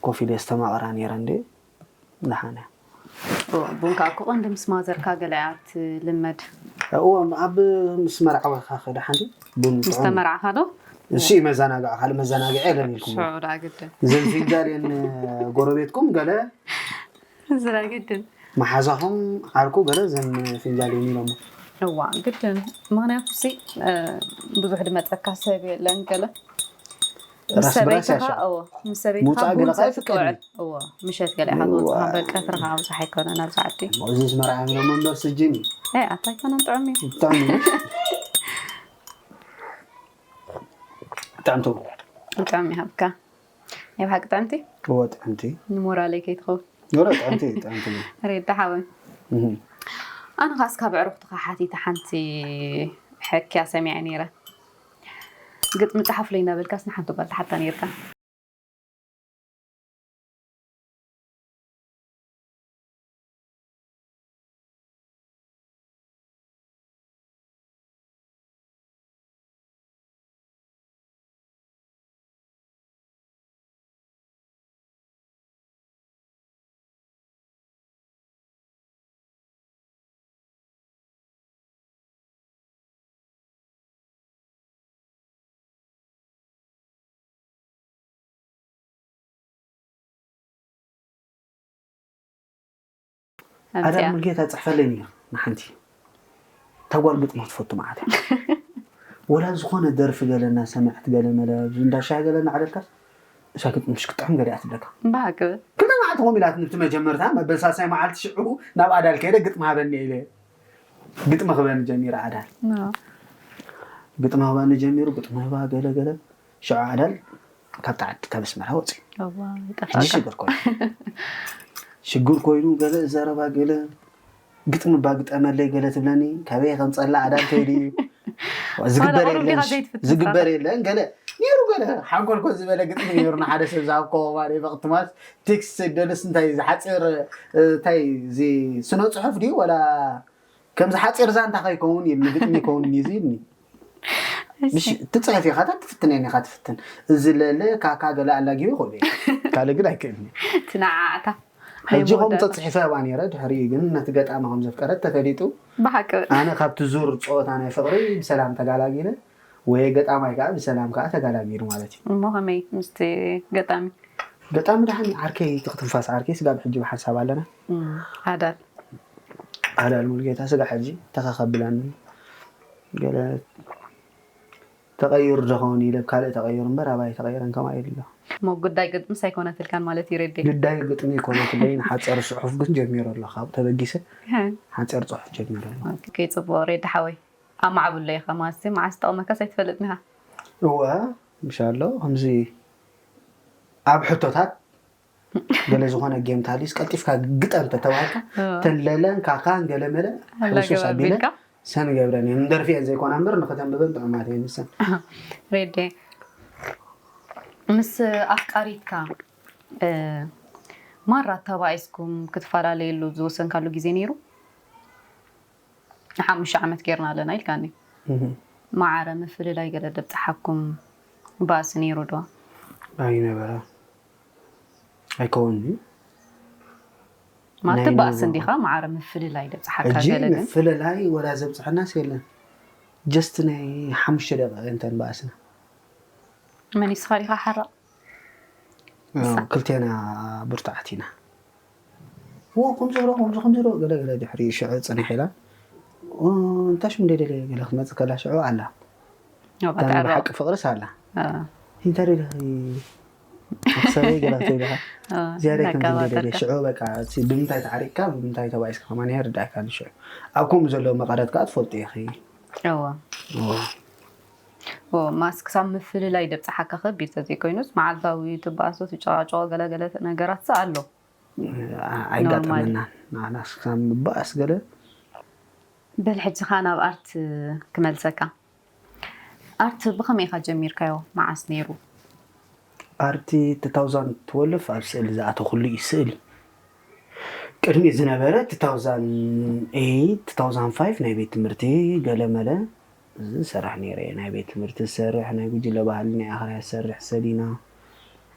ኮፍ ኢለ የስተማቕራ ነይረ እንዴ። ደሓን እያ። ኦ፣ ቡን ከዓ እኮ ቀንዲ ምስ ማዘርካ ገለ እያ ትልመድ። እዎ፣ ኣብ ምስ መርዓወካ ከ ደሓን ድዩ? ቡን ምስ ጥዑም። ተመርዓኻ ዶ? እሱ እዩ መዘናግዒ፣ ካልእ መዘናግዒ የለን ኢልኩም። ሽዑ ደኣ ግድን። እዘን ፊንጃል እየን ጎረቤትኩም ገለ? እዚ ደኣ ግድን። መሓዛኹም ዓርኩ ገለ እዘን ፊንጃል እየን ኢሎሞ። እዋ፣ ግድን። ምኽንያቱ ሲ፣ እ፣ ብዙሕ ድመጸካ ሰብ የለን ገለ። ምስ ራስ ብራስ ሰበይትኻ፣ ያሻ። እዎ፣ ምስ ሰበይትኻ ምውጻእ ቡን ገለ ሰትካ ኸኣ ውዕል። ፍቀድ። እዎ፣ ምሸት ገለ ኢኻ እዋ። ትወጽእ፣ በቃ ትረኻ ብዙሕ ኣይኮነን ኣብዚ ዓዲ። እሞ እዚስ መርዓ እዮም እምበር ስጅን እዩ። ኤ፣ ኣታ ኣይኮነን፣ ጥዑም እዩ። ጥዑም እዩ። ጥዕምቱ። ጥዑም ይሃብካ። ናይ ብሓቂ ጥዕምቲ? እዎ፣ ጥዕምቲ። ንሞራለይ ከይትኸውን። ኖረ፣ ጥዕምቲ፣ ጥዕምቲ። ሬዳ ሓወይ። እህ። ኣነ ኻስ ካብ ኣዕሩኽትኻ ሓቲተ ሓንቲ ሕክያ ሰሚዐ ነይረ። ግጥሚ ጸሓፍለይ እናበልካስ ንሓንቲ ጓል ትሓታ ነይርካ። ኣዳም ኣምፅያ። ሙልጌታ ጽሕፈለይ ነይሩ ንሓንቲ። እታ ጓል ግጥሚ ክትፈቱ መዓት እያ። ወላ ዝኾነ ደርፊ ገለ እናሰምዐት ገለ መለ እንዳሻሂ ገለ እናዓደልካስ እሳ ግጥምሽ ክጥዕም ገለ እያ ትብለካ። እምበኣር ግብር። ክልተ መዓልቲ ከምኡ ኢላትኒ፣ እቲ መጀመርታ መበል ሳልሳይ መዓልቲ ሽዑ ናብ ኣዳል ከይደ ግጥሚ ሃበኒ ኢለ ግጥሚ ክበኒ ጀሚረ ኣዳል። ኖ። ግጥሚ ህባኒ ጀሚሩ፣ ግጥሚ ህባ ገለ ገለ። ሽዑ ኣዳል ካብ ዓዲ፣ ካብ ኣስመራ ወፂ። ሕጂ ሽግር ኮይኑ፣ ሽግር ኮይኑ ገለ ዘረባ ገለ ግጥሚ እባ ግጠመለይ ገለ ትብለኒ፣ ካበይ ከም ጸላ ኣዳል ከይዲ እዩ። ዝግበር የለን፣ ዝግበር የለን፣ ገለ ነይሩ፣ ገለ ሓንኮልኮል ዝበለ ግጥሚ ነይሩ። ንሓደ ሰብ ዝሃብኮ ማለት በቕትማስ ቴክስት ደልስ እንታይ ዝሓፂር፣ እንታይ እዚ ስነ ጽሑፍ ድዩ ወላ ከምዚ ሓፂር ዛንታ ከይከውን ኢልኒ፣ ግጥሚ ይከውን እዩ ኢልኒ። ትፅሕፍ ኢኻ፣ ትፍትን ኢኻ፣ ትፍትን። እዚ ለለ ካካ ገለ ኣላጊቢ ይኽእሉ እዮም። ካልእ ግን ኣይክእልን እዩ። ትናዓዕታ። ሕጂ ከምኡ ተፅሒፈ እባ ነይረ፣ ድሕሪኡ ግን ነቲ ገጣሚ ከም ዘፍቀረት ተፈሊጡ። ብሓቂ። ኣነ ካብቲ ዙር ፀወታ ናይ ፍቕሪ ብሰላም ተጋላጊለ፣ ወይ ገጣማይ ከዓ ብሰላም ከዓ ተጋላጊሉ ማለት እዩ። እሞ ከመይ ምስቲ ገጣሚ? ገጣሚ ደሓን ዓርከይ፣ ትኽትንፋስ ዓርከይ፣ ስጋብ ሕጂ ብሓንሳብ ኣለና። ኣዳል ኣዳል ሙሉጌታ ስጋ ሕጂ ተኸኸብለኒ ገለ ተቐይሩ ዶ ኸውን ኢለ፣ ካልእ ተቐይሩ እምበር ኣባይ ተቐይረን ከማይ ኢሉ ኣሎ። እሞ ጉዳይ ግጥምስ ኣይኮነትልካን ማለት እዩ ሬዲ? ግዳይ ግጥሚ ይኮነትለይ፣ ንሓፀር ጽሑፍ ግን ጀሚሩ ኣሎ። ካብኡ ተበጊሰ ሓፀር ጽሑፍ ጀሚሩ ኣሎ። ኦኬ፣ ጽቡቕ ሬዲ ሓወይ። ኣማዕብሎ ኢኻ ማለት እዩ፣ መዓስ ጠቕመካስ ኣይትፈልጥን ኢኻ። እወ፣ ምሻሎ ከምዚ ኣብ ሕቶታት ገለ ዝኾነ ጌም ታሊስ ቀልጢፍካ ግጠም ተተባሃልካ፣ ተለለን ካካን ገለ መለ ሕውስውስ ኣቢለ ሰን ገብረን እየን። ንደርፊ እየን ዘይኮና እምበር ንኸተንብበን ጥዑማት እየን ንሰን። ሬዴ፣ ምስ ኣፍቃሪትካ ማራ ተባኢስኩም ክትፈላለየሉ ዝወሰንካሉ ግዜ ነይሩ? ንሓሙሽተ ዓመት ጌርና ኣለና ኢልካኒ። ማዕረ ምፍልላይ ገለ ደብፅሓኩም ባእሲ ነይሩ ዶ? ኣይነበረ። ኣይከውንንዩ። ማለት ባእሲ እንዲኻ ማዕረ ምፍልላይ ደብፅሓካ? ሕጂ ገለ ግን ምፍልላይ ወላ ዘብፅሐናስ የለን። ጀስት ናይ ሓሙሽተ ደቂቕ እንተን ባእስና። መን ይስኻ ዲኻ ሓራቕ? ክልቴና ብርቱዓት ኢና። ዎ ከምዚ ዶ ከምዚ ከምዚ ዶ ገለ ገለ ድሕሪ ሽዑ ፅንሕ ኢላ። እንታይ ሽም ደደለ ገለ ክትመፅእ ከላ ሽዑ ኣላ። ብሓቂ ፍቕርስ ኣላ። እንታይ ደለ ክሰበይ ገለ ክትብል ኢኻ። ዝያዳ ከምዚ ደደለ ሽዑ በቃ ብምንታይ ተዓሪቅካ ብምንታይ ተባኢስካ ከማን ይርዳእካ። ሽዑ ኣብ ከምኡ ዘለዎ መቐረት ከዓ ትፈልጡ ኢኺ። ማስ ክሳብ ምፍልላይ ደብፅሓካ ከቢድ ተዘይኮይኑስ መዓልታዊ ትበኣሶ ትጨቃጨቆ ገለገለ ነገራት ኣሎ። ኣይጋጠመናን። ንዓናስ ክሳብ ምባኣስ ገለ። በል ሕጂ ከዓ ናብ ኣርት ክመልሰካ። ኣርት ብኸመይ ኢኻ ጀሚርካዮ? መዓስ ነይሩ? ኣርቲ two thousand twelve ኣብ ስእሊ ዝኣተኹሉ እዩ። ስእሊ ቅድሚ ዝነበረ two thousand eight two thousand five ናይ ቤት ትምህርቲ ገለመለ ዝሰርሕ ነይረ እየ። ናይ ቤት ትምህርቲ ዝሰርሕ፣ ናይ ጉጅለ ባህሊ፣ ናይ ኣኽርያ ዝሰርሕ፣ ሰሊና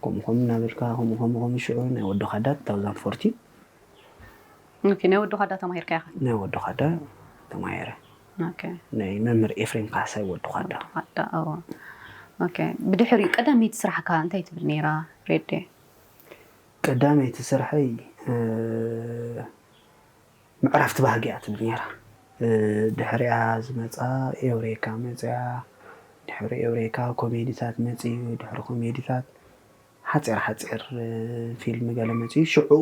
ከምኡ ከምኡ እናበልካ ከምኡ ከምኡ ከምኡ ሽዑ ናይ ወዲ ኻዳ two thousand fourteen ኦኬ፣ ናይ ወዲ ኻዳ ተማሂርካ ኢኻ? ናይ ወዲ ኻዳ ተማሂረ። ኦኬ። ናይ መምህር ኤፍሬም ካሕሳይ ወዲ ኻዳ። ኻዳ፣ ኦ። ኦኬ። ብድሕሪኡ ቀዳመይቲ ስራሕካ እንታይ ትብል ነይራ ሬዴ? ቀዳመይቲ ስርሐይ ምዕራፍቲ ባህጊ እያ ትብል ነይራ። ድሕሪኣ ዝመፃ ኤውሬካ መፅያ፣ ድሕሪ ኤውሬካ ኮሜዲታት መፅዩ፣ ድሕሪ ኮሜዲታት ሓፂር ሓፂር ፊልም ገለ መፅዩ። ሽዕኡ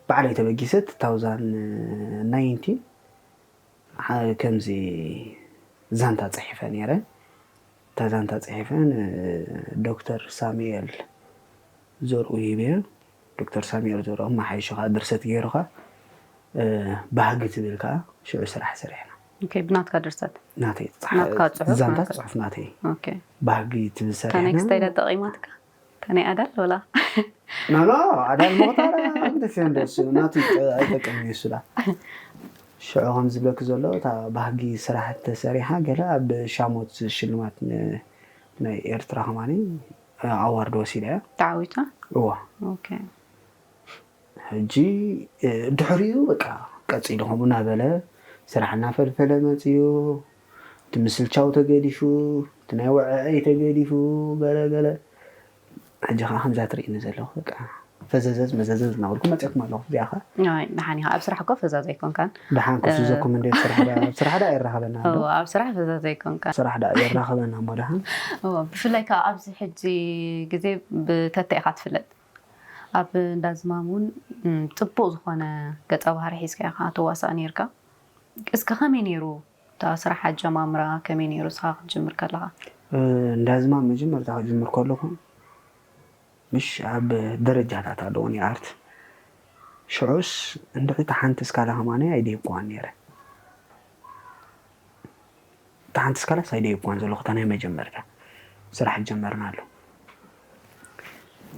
ባዕለይ ተበጊሰ two thousand nineteen ከምዚ ዛንታ ፅሒፈ ነይረ። እታ ዛንታ ፅሒፈ ንዶክተር ሳሙኤል ዘርኡ ሂበዮ። ዶክተር ሳሙኤል ዘርኡ ኣመሓይሹ ከዓ ድርሰት ገይሩ ከዓ ባህጊ ትብል ከዓ ሽዑ ስራሕ ሰሪሕና። ኦኬ፣ ብናትካ ድርሰት? ናተይ ናትካ ፅሑፍ ዛንታ ናትካ? ፅሑፍ ናተይ ኦኬ። ባህጊ ትብል እታ ናይ ሰሪሕና። ክስታይ ዳ ጠቒማትካ? እታ ናይ ኣዳል ወላ? ኖ ኖ ኣዳል መቑታራ ግደፍዮ እንዶ እሱ ናቱ ኣይጠቅምን እዩ እሱ ዳ። ሽዑ ከም ዝብለክ ዘሎ እታ ባህጊ ስራሕ ተሰሪሓ ገለ ኣብ ሻሞት ሽልማት ን- ናይ ኤርትራ ከማኒ ኣዋርድ ወሲዳ እያ። ተዓዊታ? እዋ ኦኬ። ሕጂ ድሕሪኡ በቃ ቀፂሉ ከምኡ እናበለ ስራሕ እናፈልፈለ መፅዩ። እቲ ምስልቻው ተገዲፉ፣ እቲ ናይ ወዐዐይ ተገዲፉ ገለ ገለ። ሕጂ ከዓ ከምዛ ትርእይኒ ዘለኹ በቃ ፈዘዘዝ መዘዘዝ እናበልኩ መፅኦኩም ኣለኹ። እዚኣ ከዓ ኣይ፣ ደሓን ኢኻ። ኣብ ስራሕ እኮ ፈዛዝ ኣይኮንካን። ደሓን ከፍዝዘኩም እንደ ስራሕ ዳ- ኣብ ስራሕ ዳ የራኸበና ኣሎ። እዎ፣ ኣብ ስራሕ ፈዛዝ ኣይኮንካን። ስራሕ ዳ የራኸበና እሞ ደሓን። እዎ፣ ብፍላይ ከዓ ኣብዚ ሕጂ ግዜ ብተተ ኢኻ ትፍለጥ። ኣብ እንዳ ዝማም እውን ም፣ ፅቡቕ ዝኾነ ገፀ ባህሪ ሒዝካ ኢኻ ትዋሳእ ነይርካ። እስከ ከመይ ነይሩ እታ ስራሕ ኣጀማምራ ከመይ ነይሩ? ንስኻ ክትጅምር ከለኻ እንዳዝማ መጀመርታ ክጅምር ከለኹ ምሽ ኣብ ደረጃታት ኣለዎ ናይ ኣርት። ሽዑስ እንድዒ እታ ሓንቲ እስካላ ከማነ ኣይደይብኩዋን ነይረ። እታ ሓንቲ እስካላስ ኣይደይብኩዋን ዘለኹ እታ ናይ መጀመርታ ስራሕ ጀመርናሉ።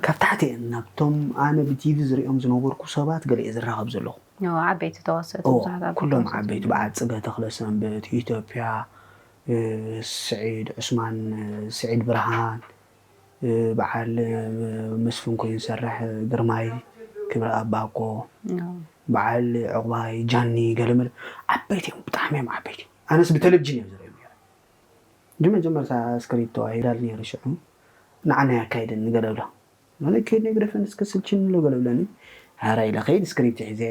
ካብ ታሕቲ እየን ናብቶም ኣነ ብቲቪ ዝሪኦም ዝነበርኩ ሰባት ገለ እየ ዝራኸብ ዘለኹ። ዓበይቲ ተዋሰእቲ ብዙሓት ኩሎም ዓበይቲ በዓል ፅገ ተኽለሰንበት ኢትዮጵያ፣ ስዒድ ዑስማን፣ ስዒድ ብርሃን፣ በዓል መስፍን ኮይኑ ዝሰርሕ ግርማይ ክብረ ኣባኮ፣ በዓል ዕቑባይ ጃኒ ገለመለ ዓበይቲ እዮም፣ ብጣዕሚ እዮም ዓበይቲ። ኣነስ ብቴሌቪዥን እዮም ዝሪኦም ነይረ። እንጂ መጀመርታ ስክሪፕቶ ኣይዳል ነይሩ ሽዑ ንዓና ያካይደኒ ገለ ብሎ። ኣነ ከይድ ናይ ግደፈን እስከ ስልችን ኣሎ ገለ ብለኒ። ሓራ ኢለ ከይድ ስክሪፕት ሒዘ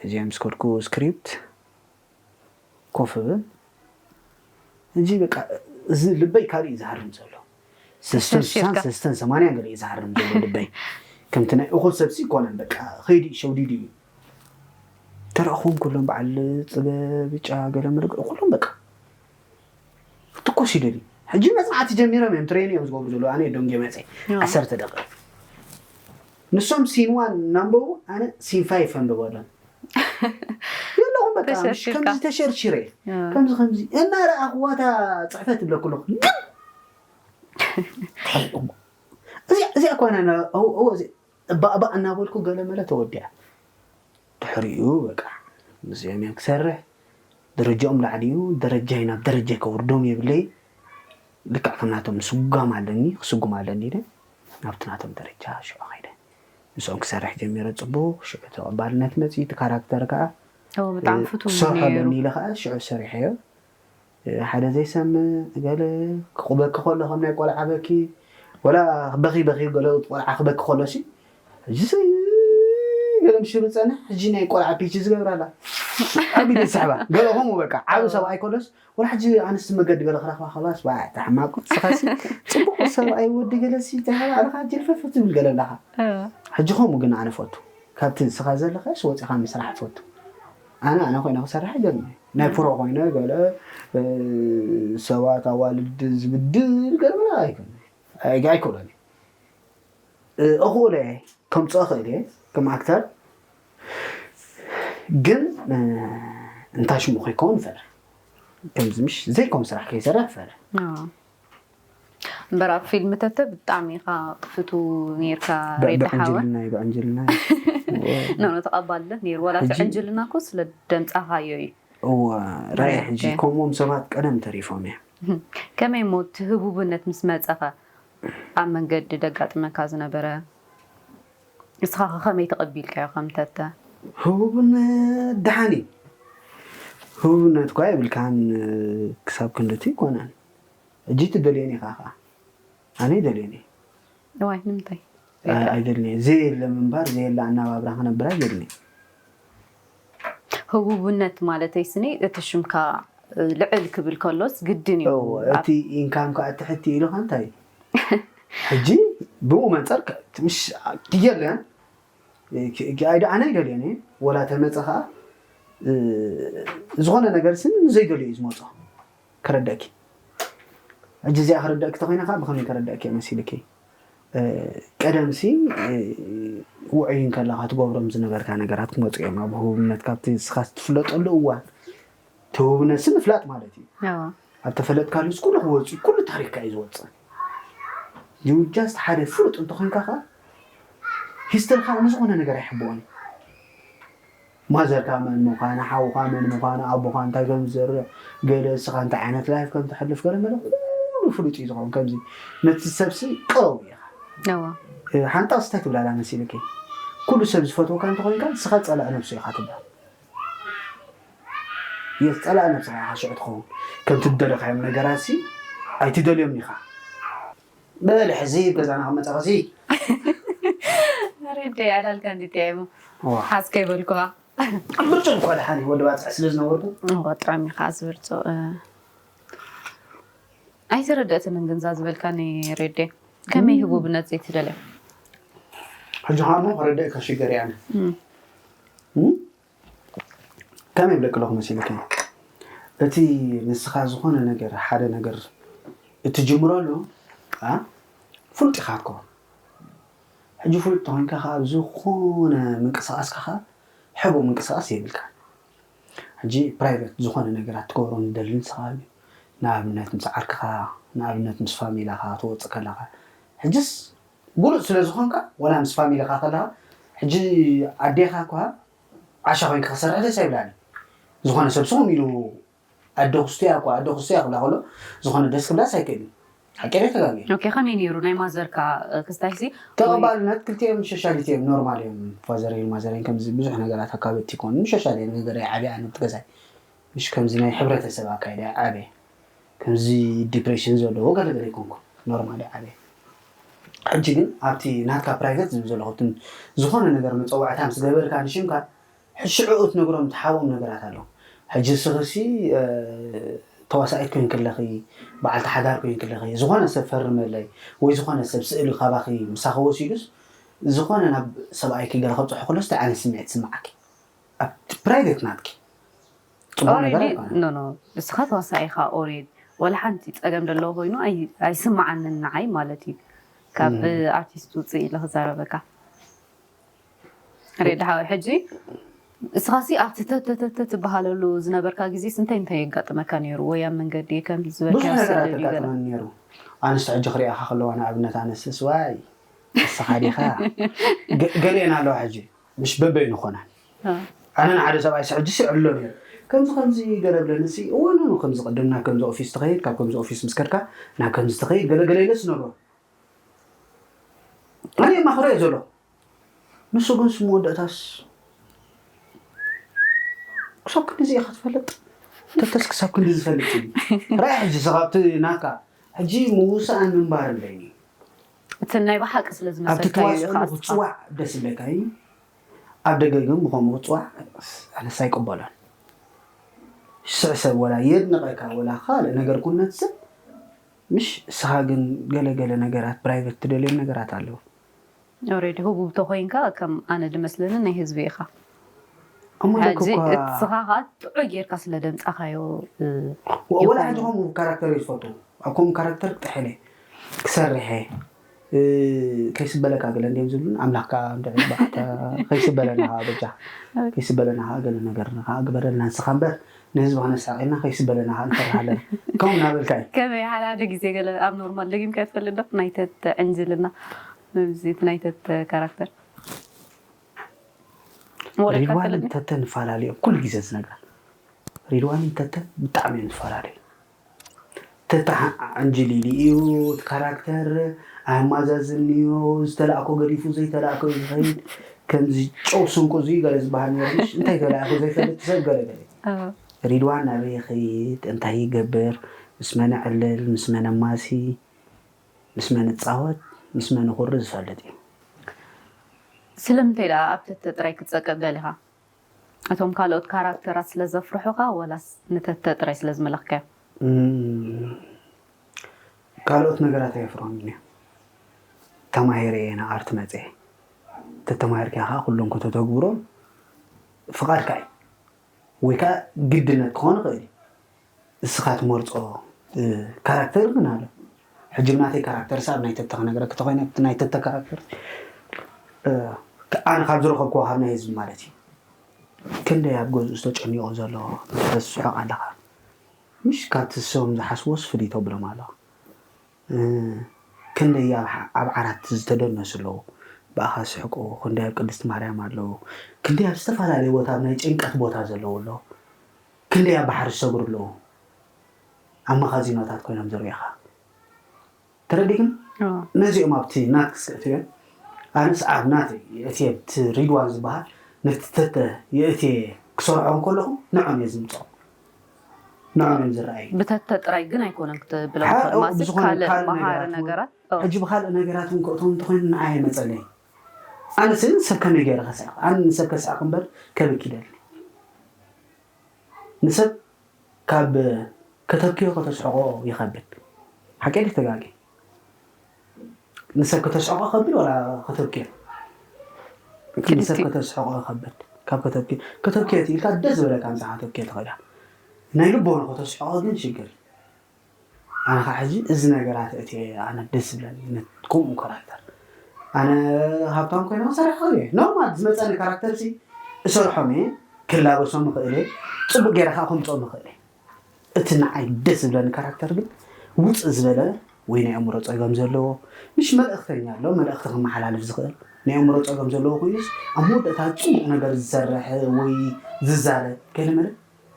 እዚኦም ስከድኩ ስክሪፕት ኮፍ እብል። እዚ በቃ እዚ ልበይ ካልእ እዩ ዝሃርም ዘሎ። ሰስተን ስሳን ሰስተን ሰማንያን ገለ እዩ ዝሃርም ዘሎ ልበይ። ከምቲ ናይ እኹል ሰብሲ ይኮነን በቃ ኸይዲ ሸውዲዱ እዩ። ተረእኹም ኩሎም በዓል ፅበ ብጫ ገለ መለ ኩሎም በቃ ትኮስ ይደሊ። ሕጂ መፅናዕቲ ጀሚሮም እዮም ትሬን እዮም ዝገብሩ ዘለዉ። ኣነ ዶንጌ መፀ ዓሰርተ ደቂቕ ንሶም ሲን ዋን እናንበቡ ኣነ ሲን ፋይፍ ኣንብበሎም የለኹም በቃ ምሽ ከምዚ ተሸርሽረ ከምዚ ከምዚ እናረኣኽዋ እታ ፅሕፈት ይብለኩ ኣለኹ ግን እንታይ እሞ እዚኣ እዚኣ እኳ እባ እባ እናበልኩ ገለ መለ ተወዲኣ ድሕሪኡ በቃ ምስኦም እዮም ክሰርሕ ደረጃኦም ላዕሊ እዩ ደረጃይ ናብ ደረጃይ ከውርዶም የብለይ ልክዕ ከም ናቶም ምስጓም ኣለኒ ክስጉም ኣለኒ ኢለ ናብቲ ናቶም ደረጃ ሽዑ ከይደ ምስኦም ክሰርሕ ጀሚረ ፅቡቅ ሽዑ ተቐባልነት መፂ እቲ ካራክተር ከዓ ብጣዕሚ ፍቱው ክሰርሖ ኣለኒ ኢለ ከዓ ሽዑ ሰሪሐዮ ሓደ ዘይሰምዕ ገለ ክቁበኪ ከሎ ከም ናይ ቆልዓ በኪ ወላ በኺ በኺ ገለ ቆልዓ ክበኪ ከሎ ሲ ሕጂ ሰይ ገለ ምሽ ዝፀንሕ ሕጂ ናይ ቆልዓ ፒች ዝገብር ኣላ ኣቢለ ይስሕባ ገለ ከምኡ በቃ ዓብ ሰብኣይ ከሎስ ወላ ሕጂ ኣንስቲ መገዲ ገለ ክረኽባ ከላስ ዋ ተሕማቁ ስኻሲ ፅቡቅ ሰብኣይ ወዲ ገለሲ ተባዕልካ ጀልፈፍ ትብል ገለ ኣለካ ሕጂ ከምኡ ግን ኣነ ፈቱ ካብቲ ንስኻ ዘለኻስ ወፂኻ ምስራሕ ፈቱ ኣነ ኣነ ኮይነ ክሰርሕ ገለ ናይ ፕሮ ኮይነ ገለ ሰባት ኣዋልድ ዝብድል ገለ መለ ኣይኮነ ኣይኮነን እኽእለ ከምፅኦ ክእል እየ ከም ኣክተር ግን እንታይ ሽሙ ከይከውን ፈረ ከምዚ ምሽ ዘይኮም ስራሕ ከይሰርሕ ፈረ እምበር ኣብ ፊልም ተተ ብጣዕሚ ኢኻ ትፍቱ ነርካ ሬዲ ሓወ ብዕንጅልና እዩ ብዕንጅልና እዩ ኖ ኖ ተቐባልነት ነይሩ ዋላ እቲ ዕንጅልና እኮ ስለ ደምፃኻዮ እዩ እወ ራይ ሕጂ ከምዎም ሰባት ቀደም ተሪፎም እያ ከመይ ሞ እቲ ህቡብነት ምስ መፀኸ ኣብ መንገዲ ደጋጥመካ ዝነበረ ንስኻ ከ ከመይ ተቐቢልካዮ ከም ተተ? ህቡብነት ደሓን እዩ። ህቡብነት እኳ የብልካን ክሳብ ክንድቲ ይኮነን። ሕጂ ትደልየኒ ኢኻ ኸዓ። ኣነ ይደልየኒ። እዋይ ንምንታይ? ኣይደልንየ። ዘየለ ምንባር ዘየለ ኣናባብራ ክነብር ኣይደልንየ። ህቡብነት ማለተይ ስኒ እቲ ሽምካ ልዕል ክብል ከሎስ ግድን እዩ እወ፣ እቲ ኢንካም ከዓ ትሕቲ ኢሉካ እንታይ እዩ? ሕጂ ብኡ መንፀር ከ- ትምሽ ትየለን ኣይደ ኣነ ኣይደልየን እየ ወላ ተመፀ ከዓ እ፣ ዝኾነ ነገር ስን ዘይደልዮ እዩ ዝመፆ ከረደእኪ ሕጂ እዚኣ ከረደእኪ ተኮይና ከዓ ብከመይ ከረደእኪ እየ መሲልኪ ቀደምሲ ውዑይ እንከለካ ትገብሮም ዝነበርካ ነገራት ክመፁ እዮም ኣብ ህቡብነት ካብቲ ንስኻ ትፍለጠሉ እዋን እቲ ህቡብነት ሲ ምፍላጥ ማለት እዩ ኣብ ተፈለጥካሉስ ኩሉ ክወፁ ኩሉ ታሪክካ እዩ ዝወፅእ ዩጃስት ሓደ ፍሉጥ እንተኮንካ ከዓ ሂስትርካ ንዝኮነ ነገር ኣይሕብኦን እዩ ማዘርካ መን ምዃና፣ ሓውኻ መን ምዃኑ፣ ኣቦኻ እንታይ ከም ዝዘርእ፣ ገለ እስኻ እንታይ ዓይነት ላይፍ ከም ተሕልፍ ገለ መለ ኩሉ ፍሉጥ እዩ ዝኸውን ከምዚ ነቲ ሰብሲ ቅረቡ ኢኻ። እዋ። ሓንጣ ስታይ ትብላላ መሲልኪ ኩሉ ሰብ ዝፈትወካ እንተኾይንካ ንስኻ ጸላእ ነብሱ ኢኻ ትብላ። የስ ጸላእ ነብስኻ ኢኻ ሽዑ ትኸውን። ከምቲ ዝደለኻዮም ነገራት ሲ ኣይትደልዮም ኢኻ። በል ሕዚ ገዛና ክመጻ ኸሲ ረደ ኣዳልካ እንዲ ጥዒሙ ሓዝ ከይበልኩኻ ብርጭ እንኳ ደሓን ወዲ ባፅዕ ስለ ዝነበርኩ ጥራሚ ከዓ ዝብርፁ ኣይተረደእትንን ግንዛ ዝበልካኒ ረደ ከመይ ህቡብነት ዘይትደልያ ሕጂ ከዓ እሞ ክረደእካ ሽገር እያ ከመይ ብለቂ ኣለኹ መሲልኪ እቲ ንስኻ ዝኾነ ነገር ሓደ ነገር እትጅምረሉ ኣ ፍሉጥ ኢኻ እኮ። ሕጂ ፍሉጥ ተኾይንካ ከዓ ኣብ ዝኾነ ምንቅስቃስካ ከዓ ሕቡእ ምንቅስቃስ የብልካ። ሕጂ ፕራይቬት ዝኾነ ነገራት ትገብሮ ንደሊ ንስኻ እዩ። ንኣብነት ምስ ዓርክኻ፣ ንኣብነት ምስ ፋሚላኻ ትወፅእ ከለኻ። ሕጅስ ብሉፅ ስለ ዝኾንካ ዋላ ምስ ፋሚላኻ ከለኻ ሕጂ ኣዴኻ እኳ ዓሻ ኮይንካ ክሰርሕ ደስ ኣይብላኒ። ዝኾነ ሰብ ስኹም ኢሉ ኣደ ክስቱያ እኳ ኣደ ክስቱያ ክብላ ከሎ ዝኾነ ደስ ክብላስ ኣይክእልን። ሓቂ ዶ ተጋግየ? ኦኬ፣ ከመይ ነይሩ ናይ ማዘርካ ክስታይ ሲ? ተቐባልነት ክልቲኦም ሸሻሊት እዮም፣ ኖርማል እዮም። ፋዘረይን ማዘረይን ከምዚ ብዙሕ ነገራት ኣካበድቲ ይኮኑ። ሸሻሊ ነገር እየ ዓብየ ኣነ ብትገዛይ። ምሽ ከምዚ ናይ ሕብረተሰብ ኣካይዳ እየ ዓብየ። ከምዚ ዲፕሬሽን ዘለዎ ገለገለ ይኮንኩ። ኖርማል እየ ዓብየ። ሕጂ ግን ኣብቲ ናትካ ፕራይቨት ዝብል ዘለኹ ዝኾነ ነገር መፀዋዕታ ምስ ገበርካ ንሽምካ ሽዑ እትነግሮም እትሓቦም ነገራት ኣሎ። ሕጂ ንስኽሲ ተዋሳኢት ኮይንኪ ኣለኺ፣ በዓልቲ ሓዳር ኮይንኪ ኣለኺ፣ ዝኾነ ሰብ ፈርመለይ ወይ ዝኾነ ሰብ ስእሊ ካባኺ ምሳኺ ወሲዱስ ዝኾነ ናብ ሰብኣይኪ ገለ ከብፅሖ ከሎስ እንታይ ዓይነት ስምዒት ይስምዓኪ? ኣብቲ ፕራይቬት ናትኪ ፅቡቕ ነገር ኣይኮነን። ንስኻ ተዋሳኢ ኢኻ ኦሬድ ዋላ ሓንቲ ፀገም ዘለዎ ኮይኑ ኣይስምዓንን ንዓይ ማለት እዩ። ካብ ኣርቲስት ውፅእ ኢለ ክዛረበካ። ሬድ ሓወይ ሕጂ እስኻሲ ኣብቲ ተተተተ ትበሃለሉ ዝነበርካ ግዜስ እንታይ እንታይ የጋጥመካ ነይሩ? ወይ ኣብ መንገዲ ከም ዝበልካ ብዙሕ ነገራት ስእሊ ገለ? የጋጥመኒ ነይሩ። ኣንስቲ ሕጂ ክሪኣኻ ከለዋ ንኣብነት ኣነስ ስዋይ ንስኻ ዲኻ ገ- ገሊአን ኣለዋ ሕጂ ምሽ በበይኑ ኾና ኣነ ንሓደ ሰብኣይ ሕጂ ይዕሎ ነይሩ ከምዚ ከምዚ ገለ ብለኒ ሲ እወ ኖ ከምዚ ቅድም ናብ ከምዚ ኦፊስ ትኸይድ ካብ ከምዚ ኦፊስ ምስ ከድካ ናብ ከምዚ ትኸይድ ገለ ገለ ኢለ ስነግሮ ኣነ የማኽሮ እየ ዘሎ ንሱ ግን ስም መወዳእታስ ክሳብ ክንድዚ ኢኻ ትፈልጥ ተተስ ክሳብ ክንዲ ዝፈልጥ እዩ ራይ ሕጂ ስኻብቲ ናካ ሕጂ ምውሳእን ምንባር ኣለኒ እቲ ናይ ብሓቂ ስለ ኣብቲ ዝመሰልካዩ ትዋስኦ ኢኻ ክትፅዋዕ ደስ ይብለካ እዩ ኣብ ደገ ግን ብኸምኡ ክትፅዋዕ ኣነስ ኣይቅበሎን ስዕ ሰብ ወላ የድንቐካ ወላ ካልእ ነገር ኩነት ሰብ ምሽ እስኻ ግን ገለገለ ነገራት ፕራይቨት ትደልዮም ነገራት ኣለዉ ኦሬዲ ህቡብ ተኮይንካ ከም ኣነ ድመስለኒ ናይ ህዝቢ ኢኻ እሞ ደክ ሕጂ እኳ እቲ ስኻ ከዓ ጥዑይ ጌርካ ስለ ደምፃኻዮ እ፣ ወላ ይኾኑ። ሕጂ ከምኡ ካራክተር ይዝፈቱ ኣብ ከምኡ ካራክተር ክጥሕለ ክሰርሐ እ፣ ከይስበለካ ገለ እንዲም ዝብሉን ኣምላኽ ከዓ እንድዒ ባሕታ ከይስበለና ከዓ በጃ ከይስበለና ከዓ ገለ ነገር ከዓ ግበረልና ንስኻ እምበር ንህዝቢ ከነሳቂና ከይስበለና ከዓ ንፈርሃለን ከምኡ እናበልካ እዩ ከመይ ሓደ ሓደ ግዜ ገለ ኣብ ኖርማል ደጊምካ ትፈልጥ ዶ ናይ ተተ ዕንዝልና ናይተተ ካራክተር ሪድዋንን ተተን ይፈላለዮም ኩሉ ግዜ ዝነግራ ሪድዋንን ተተን ብጣዕሚ እዮም ዝፈላለዩ ተተ ዓንጅሊሊ እዩ እቲ ካራክተር ኣያማዛዝን እዩ ዝተላእኮ ገዲፉ ዘይተላእኮ እዩ ዝኸይድ ከምዚ ጨው ስንቁ እዚ ገለ ዝበሃል ነርሽ እንታይ ተላእኮ ዘይፈልጥ ሰብ ገለ ገለ ሪድዋን ናበይ ይኸይድ እንታይ ይገብር ምስ መን ዕልል ምስ መን ኣማሲ ምስ መን እጻወት ምስ መን እኹሪ ዝፈልጥ እዩ ስለምንታይ ደኣ ኣብ ተተ ጥራይ ክትጸቅጥ ደሊኻ? እቶም ካልኦት ካራክተራት ስለ ዘፍርሑኻ ወላስ ንተተ ጥራይ ስለ ዝመለኽካዮ? እም፣ ካልኦት ነገራት ኣየፍርሑን እዩ ተማሂረ እየ ንኣርት መፀ ተተማሂርካ ከዓ ኩሎም ከተተግብሮም ፍቓድካ እዩ ወይ ከዓ ግድነት ክኾን ይኽእል እዩ እስኻ ትመርፆ ካራክተር ግን ኣሎ ሕጂ ብናተይ ካራክተር ሳብ ናይ ተተ ክነግረክ ተኮይነ ናይ ተተ ካራክተር ኣነ ካብ ዝረኸብክዎ ካብ ናይ ህዝቢ ማለት እዩ ክንደይ ኣብ ገዝኡ ዝተጨኒቆ ዘሎ ተስሕቕ ኣለኻ ምሽ ካብቲ ሰም ዝሓስቦስ ፍልይ ተብሎም ኣለኻ ክንደይ ኣብ ዓራት ዝተደነሱ ኣለዉ ብኣኻ ስሕቁ ክንደይ ኣብ ቅድስቲ ማርያም ኣለዉ ክንደይ ኣብ ዝተፈላለዩ ቦታ ኣብ ናይ ጭንቀት ቦታ ዘለዉ ኣለዉ ክንደይ ኣብ ባሕሪ ዝሰግሩ ኣለዉ ኣብ መኻዚኖታት ኮይኖም ዝርእኻ ተረዲግን ነዚኦም ኣብቲ ናት ክስእትዮ ኣነስ ኣብ ናት የእትየ እቲ ሪድዋን ዝበሃል ነቲ ተተ የእትየ ክሰርዖም ከለኹ ንዖም እየ ዝምፅኦም ንዖም እዮም ዝረኣዩ ብተተ ጥራይ ግን ኣይኮነን ክትብሎም ትኽእል ማለትስ ካልእ ካልእ መሃሪ ነገራት ነገራት ሕጂ ብካልእ ነገራት እውን ክእቶም እንተኮይኑ ንዓይ የመፀለይ ኣነስ ሰብ ከመይ ገይረ ከስዕቕ ኣነ ንሰብ ከስዕቕ እምበር ከብክ ይደሊ ንሰብ ካብ ከተብክዮ ከተስሕቆ ይኸብድ ሓቂ ተጋጊ ንሰብ ከተስሕቆ ከብድ ወላ ከተብክዮ ንሰብ ከተስሕቆ ይኸብድ ካብ ከተብክዮ ከተብክዮ ኢልካ ደስ ዝበለካ ምሳኻ ተብክዮ ትኽእላ ናይ ልቦና ከተስሕቖ ግን ሽግር እዩ። ኣነ ከዓ ሕጂ እዚ ነገራት እቲ ኣነ ደስ ዝብለኒ ነት- ከምኡ ካራክተር ኣነ ሃብታም ኮይነ ክሰርሕ ክእል እየ። ኖርማል ዝመፀኒ ካራክተር ሲ እሰርሖም እየ፣ ክላበሶም ይኽእል እየ፣ ፅቡቅ ገይረ ከዓ ከምፅኦም ይኽእል እየ። እቲ ንዓይ ደስ ዝብለኒ ካራክተር ግን ውፅእ ዝበለ ወይ ናይ ኣእምሮ ፀገም ዘለዎ፣ ምሽ መልእክተኛ ኣሎ፣ መልእክቲ ክመሓላልፍ ዝኽእል ናይ ኣእምሮ ፀገም ዘለዎ ኮይኑስ ኣብ መወዳእታ ፅቡቅ ነገር ዝሰርሕ ወይ ዝዛረብ ገለመለ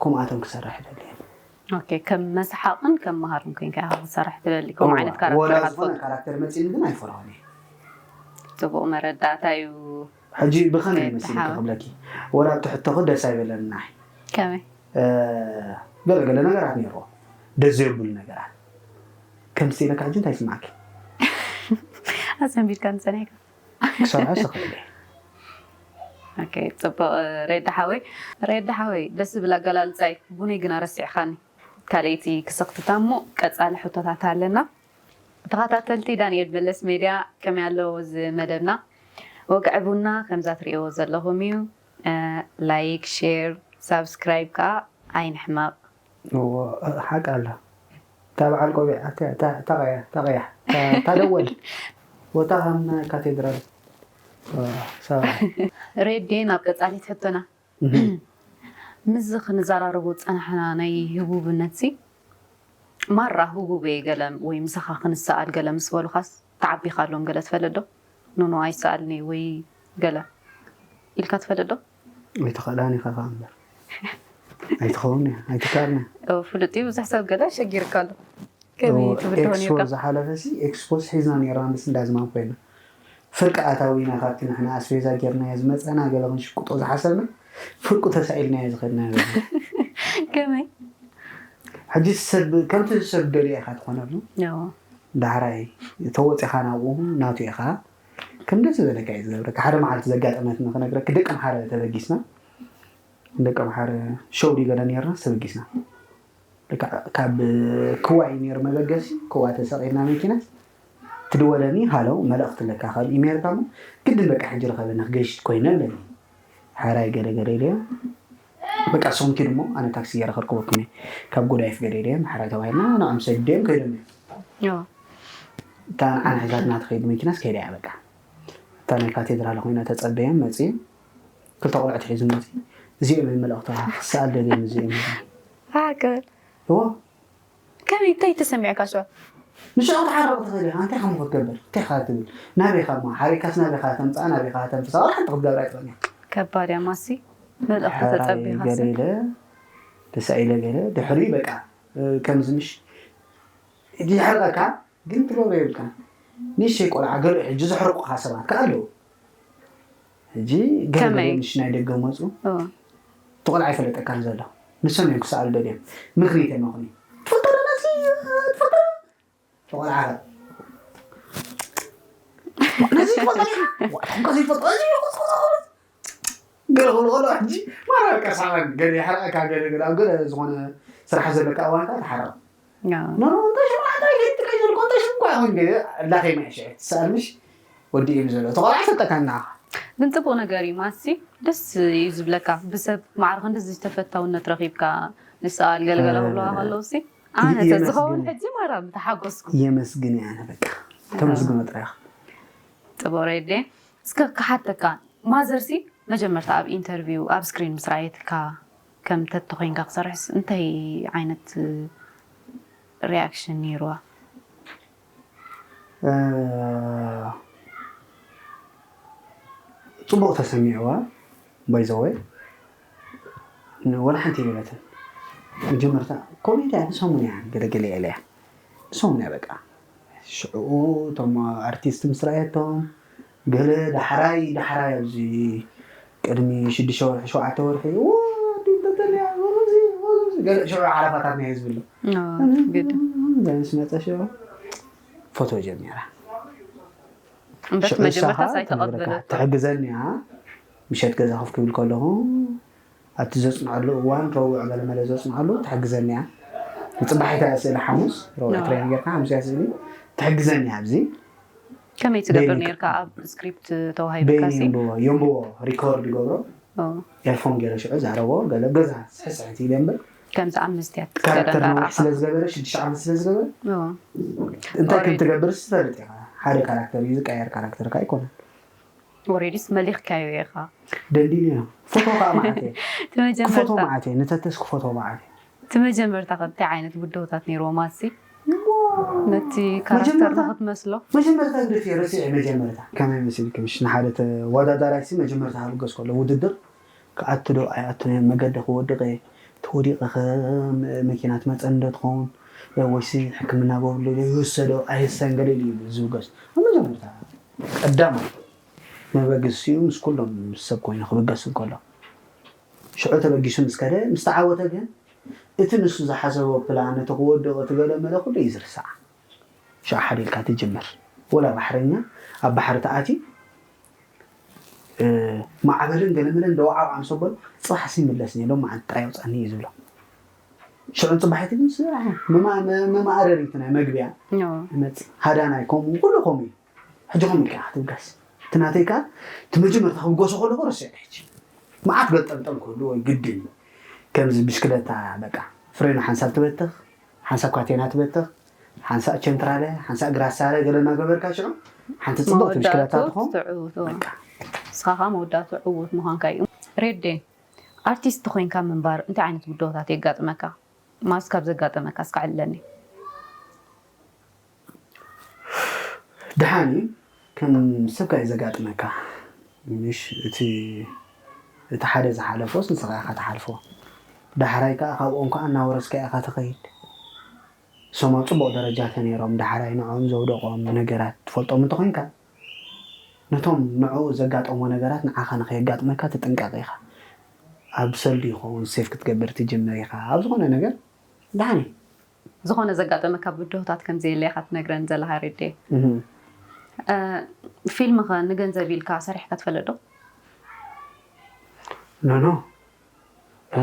ከምኣቶም ክሰርሕ ይደሊ እየ። ኦኬ፣ ከም መስሓቕን ከም መሃርን ኮይንካ ኢኻ ክትሰርሕ ትደሊ። ከምኡ ዓይነት ካራክተር ወላ ኢኻ ዝኾነ ትፈቱ። ካራክተር መፂኒ ግን ኣይፈርሆን እየ። ጽቡቕ መረዳእታ እዩ። ሕጂ ብኸመይ መሲልካ ተሓወ- ክብለኪ፣ ወላ ኣብቲ ሕቶኺ ደስ ኣይበለኒ ንዓይ። ከመይ? እ፣ ገለ ገለ ነገራት ነይርዎ ደስ ዘየብሉ ነገራት። ከም ስኢለካ ሕጂ እንታይ ይስማዓኪ? ኣሰንቢድካ ንጸኒሕካ። ክሰርሖ ስኽእል እየ። ኦኬ፣ ጽቡቕ። ሬዲ ሓወይ፣ ሬዲ ሓወይ፣ ደስ ዝብል ኣገላልጻ እዩ። ቡነይ ግና ረሲዕካኒ። ካልኣይቲ ክስኽትታ እሞ ቀጻሊ ሕቶታት ኣለና። ተኸታተልቲ ዳንኤል በለስ ሜድያ ከመይ ኣለዎ እዚ መደብና? ወግዒ ቡና ከምዛ ትርእይዎ ዘለኹም እዩ። እ፣ ላይክ፣ ሼር፣ ሳብስክራይብ ከኣ ኣይንሕመቕ። እዎ፣ ሓቂ ኣላ። እታ በዓል ቆቢዕ፣ እታ፣ እታ፣ እታ ቀያ፣ እታ ቀያ፣ እታ፣ እታ ደወል። ቦታ ከም ናይ ካቴድራል። እ፣ ሰባ። ሬዲ፣ ናብ ቀጻሊት ሕቶና። ምስዚ ክንዘራረቦ ዝጸናሕና ናይ ህቡብነት ሲ፣ ማራ ህቡብ እየ ገለ ወይ ምሳኻ ክንሰኣል ገለ ምስ በሉኻስ ተዓቢኻሎም ገለ ትፈልጥ ዶ? ኖኖ ኣይሰኣልን እየ ወይ ገለ ኢልካ ትፈልጥ ዶ? ኣይትኽእላን ኢኻ ከኣ እምበር። ኣይትኸውን እያ፣ ኣይትከኣልን እያ። ኦ፣ ፍሉጥ እዩ፣ ብዙሕ ሰብ ገለ ኣሸጊርካ ኣሎ። ከመይ ኦ፣ ትብድሆ ኤክስፖ ነርካ? ዝሓለፈ ሲ ኤክስፖስ ሒዝና ነይርና ምስ እንዳ ዝማም ኮይና። ፍርቂ ኣታዊና ካብቲ ንሕና ኣስቤዛ ጌርናዮ ዝመጸና ገለ ክንሽቅጦ ዝሓሰብና ፍርቁ ተሳኢልናዮ ዝኸድናዮ ገለ። ከመይ? ሕጂ ሰብ ከምቲ ሰብ ደልዮ ኢኻ ትኾነሉ። ያው። ዳሕራይ ተወፂኻ ናብኡ ናቱ ኢኻ። ከም ደስ ዝበለካ እዩ ዝገብረካ። ሓደ መዓልቲ ዘጋጠመትኒ ክነግረኪ። ደቂ ኣምሓረ ተበጊስና። ደቂ ኣምሓረ ሸው ድዩ ገለ ነይርና ተበጊስና። ልክዕ ካብ ክዋ እዩ ነይሩ መበገሲ። ክዋ ተሰቒልና መኪና ትድወለኒ፣ ሃለው መልእኽቲ ኣለካ ካብ ኢሜሪካ እሞ ግድን በቃ ሕጂ ርኸበኒ ክገይሽ ኮይነ ኣለኒ። ሓራይ ገለ ገለ ኢለዮ። በቃ ንስኹም ኪዱ እሞ ኣነ ታክሲ ገይረ ከርክበኩም እየ ካብ ጉዳይፍ ገለ ኢለዮም። ሓራይ ተባሂልና ንዖም ሰዲደዮም ከይዶም እዮም። ያው። እታ ንዓና ሒዛትና ትኸይድ መኪናስ ከይዳ እያ በቃ። እታ ናይ ካቴድራል ኮይና ተጸበዮም መጽዮም። ክልተ ቆልዑት ሒዙ መጽዩ። እዚኦም እዮም መልእኽትኻ ክሰኣል ደልዮም እዚኦም እዮም። ሃገር። እዎ። ከመይ እንታይ ተሰሚዕካ ሽዑ? ንሽዑ ክትሓርቕ ትኽእል ኢኻ። እንታይ ከም ክትገብር? እንታይ ኢኻ ትብል? ናበይ ኢኻ እሞ? ሓሪካስ ናበይ ኢኻ ተምጽኣ? ናበይ ኢኻ ተንፍሳ? ዋላ ሓንቲ ክትገብር ኣይትኽእልን ኢኻ። ከባድ እያ ማሲ። መልእኽቲ ሓራይ ተጸቢኻሲ? ገለ ኢለ፣ ተሳኢለ ገለ፣ ድሕሪ በቃ፣ እ፣ ከምዚ ምሽ፣ ይሕርቐካ፣ ግን ትገብሮ የብልካ። ንእሽተይ ቆልዓ ገለ ሕጂ ዘሕርቑኻ ሰባት ከኣ ኣለዉ። ሕጂ ገለ ከመይ? ገለ ምሽ ናይ ደገ መጹ። ኦ። እቲ ቆልዓ ኣይፈለጠካን ዘሎ። ንሶም እዮም ክሰኣሉ ደልዮም። ምኽንያት እዮም ኣኹኒ። ትፈልጦ ዶ ነዚ? ትፈልጦ ዶ? እቲ ቆልዓ ነዚ ትፈልጦ ዲኻ? ዋላ እኮ ዘይፈልጦ፣ እዚ ይፈልጦ፣ እዚ ይፈልጦ። ገለ ክብሉ ከለዉ ሕጂ ማራ በቃ ሳቐን። ገለ ይሓርቐካ፣ ገለ፣ ገለ፣ ኣብ ገለ ዝኾነ ስራሕ ዘለካ እዋን ከኣ ትሓርቕ። ያ። ኖ፣ ኖ፣ እንታይ ሽሙ? እንታይ ከይትጥቀይ ዘልኮ? እንታይ ሽሙ እኳ ይኹን ገለ፣ ላኸይ ማይ ሽዑ ትሰኣል ምሽ? ወዲ እዩ ዘሎ። እቲ ቆልዓ ይፈልጠካ ንዓኻ። ግን ጽቡቕ ነገር እዩ ማሲ። ደስ እዩ ዝብለካ። ብሰብ ማዕረ ክንድዚ ተፈታውነት ረኺብካ ንሰኣል ገለገለ ክብሉኻ ከለዉ ሲ፣ ኣነ የ-፣ ተዝኸውን የመስግን። ሕጂ ማራ ምተሓጎስኩ። የመስግን እየ ኣነ በቃ። ተመስግኖ ጥራይ ኢኻ። ጽቡቕ ሬዲ። እስከ ክሓተካ፣ ማዘርሲ መጀመርታ ኣብ ኢንተርቪው ኣብ ስክሪን ምስ ረኣየትካ ከም ተቲ ኮይንካ ክሰርሕስ እንታይ ዓይነት ሪያክሽን ነይርዋ? እ፣ ጽቡቕ ተሰሚዕዋ። ባይ ዘ ወይ፣ ን-፣ ወላ ሓንቲ የብለትን። መጀመርታ ኮሜድያ ንሰሙን እያ ገለገለ እያ ኢለያ። ንሰሙን እያ በቃ። ሽዑ እቶም ኣርቲስት ምስ ረኣየቶም፣ ገለ ዳሕራይ፣ ዳሕራይ ኣብዚ ቅድሚ ሽዱሽተ ወርሒ፣ ሸውዓተ ወርሒ፣ "ዎ፣ እንዲ እንተተልያ፣ ወዘዚ፣ ወዘዚ", ገለ ሽዑ ሓለፋታት ናይ ህዝቢ ኣሎ። ኖ፣ ግድ። ምስ መጸ ሽዑ ፎቶ ጀሚራ። እምበር ሽዑ መጀመርታ ንሳ ኣይተቐበለቶ። ትሕግዘኒ እያ፣ ምሸት ገዛ ኮፍ ክብል ከለኹ፣ ኣብቲ ዘጽንዐሉ እዋን፣ ረቡዕ ገለ መለ ዘጽንዐሉ፣ ትሕግዘኒ እያ። ንጽባሒታ እያ ስእሊ ሓሙስ፣ ረቡዕ ኖ። ትሬን ጌርካ፣ ሓሙስ እያ ስእሊ፣ ትሕግዘኒ እያ ኣብዚ። ከመይ ትገብር በይነይ ነርካ? ኣብ ስክሪፕት ተዋሂብካ በይኒ ሲ? የንብቦ፣ የንብቦ፣ ሪኮርድ ይገብሮ። ኦ፣ ኤርፎን ገይረ ሽዑ ዛረቦ፣ ገለ ገዛ ስሕስሕት ኢለ እምበር፣ ከምዚ ኣብ መስትያት ካራክተር ገለ ነዊሕ ራእኻ ስለ ዝገበረ ሽዱሽተ ዓመት ስለ ዝገበረ እዎ። እንታይ ከም Already- ትገብር ስ ትፈልጥ ኢኻ። ሓደ ካራክተር እዩ ዝቀየር ካራክተርካ ኣይኮነን። ወሬዲስ መሊኽካዮ ኢኻ። ደንዲን እዮ። ፎቶ ከዓ መዓት እየ። እቲ መጀመርታ ክፎቶ መዓት እየ። ንተተስ ክፎቶ መዓት እየ። እቲ መጀመርታ ከ እንታይ ዓይነት ብድሆታት ነይርዎም ኣሲ? ነቲ ካራክተር መጀመርታ- ንክትመስሎ? መጀመርታ ግደፍ እየ ረሲዐ። መጀመርታ ከመይ መሲልኪ፣ ምሽ ንሓደ ተወዳዳራይ ሲ መጀመርታ ኣብ ልገስ ከሎ ውድድር ክኣቱ ዶ ኣይኣቱን እየ፣ መገዲ ክወድቕ እየ፣ ተወዲቐ ከ መኪና ትመፀኒ ዶ ትኸውን፣ ወይሲ ሕክምና ገብርሉ ዶ ይወሰዶ ኣይሰን ገለ ኢሉ እዩ ዝውገስ። ኣብ መጀመርታ ቀዳማይ መበገሲኡ ምስ ኩሎም ምስ ሰብ ኮይኑ ክብገስ እንከሎ፣ ሽዑ ተበጊሱ ምስ ከደ፣ ምስ ተዓወተ ግን እቲ ንሱ ዝሓሰቦ ፕላን፣ እቲ ክወድቕ እቲ ገለ መለ ኩሉ እዩ ዝርሳዕ። ሽዑ ሓደ ኢልካ ትጅምር። ወላ ባሕረኛ ኣብ ባሕሪ ተኣትዩ፣ እ፣ ማዕበልን ገለመለን ደዋዓው ኣምሰበሉ፣ ጽባሕ ሲ ይምለስ እየ፣ ሎም መዓልቲ ጥራይ ኣውጻኒ እዩ ዝብሎ። ሽዑ ጽባሒት ግን ስራሕ መማ-፣ መ-፣ መማእረሪት ናይ መግቢያ ኖ። ይመጽእ። ሃዳናይ ከምኡ፣ ኩሉ ከምኡ እዩ። ሕጂ ከምኡ ኢልካ ክትብገስ። እቲ ናተይ ከኣ፣ እቲ መጀመርታ ክብገሶ ከለኹ ረሲዐ ሕጂ። መዓት ገልጠምጠም ክህሉ ወይ ግድን እዩ። ከምዚ ብሽክለታ በቃ፣ ፍሬኑ ሓንሳብ ትበትኽ፣ ሓንሳብ ካቴና ትበትኽ፣ ሓንሳብ ቸንትራለ፣ ሓንሳብ ግራሳለ ገለ እናገበርካ ሽዑ፣ ሓንቲ ጽብቕቲ ብሽክለታ መወዳእትኡ ትኾን። ትዕውቶ። በቃ። ንስኻ ከኣ መወዳእትኡ ዕዉት ምዃንካ እዩ። ሬዴ፣ ኣርቲስት ኮይንካ ምንባር እንታይ ዓይነት ብድሆታት የጋጥመካ? ማስ ካብ ዘጋጠመካ እስከ ዕለኒ። ደሓን እዩ። ከም ሰብካ እዩ ዘጋጥመካ። ምሽ እቲ፣ እቲ ሓደ ዝሓለፎስ ንስኻ ኢኻ ትሓልፎ። ዳሕራይ ከኣ ካብኦም ከኣ እናወረስካ ኢኻ ትኸይድ። እሶም ኣብ ጽቡቕ ደረጃ ተነይሮም፣ ዳሕራይ ንዕኦም ዘውደቖም ነገራት ትፈልጦም እንተኾይንካ፣ ነቶም ንዕኡ ዘጋጠሞ ነገራት ንዓኻ ንኸየጋጥመካ ትጥንቀቕ ኢኻ። ኣብ ሰልዲ ይኸውን ሴፍ ክትገብር ትጅምር ኢኻ። ኣብ ዝኾነ ነገር ደሓን እዩ። ዝኾነ ዘጋጠመካ ብድሆታት ከም ዘየለ ኢኻ ትነግረኒ ዘለኻ ሬዴ። እህ። እ፣ ፊልም ኸ ንገንዘብ ኢልካ ሰሪሕካ ትፈልጥ ዶ? ኖ፣ ኖ። እ፣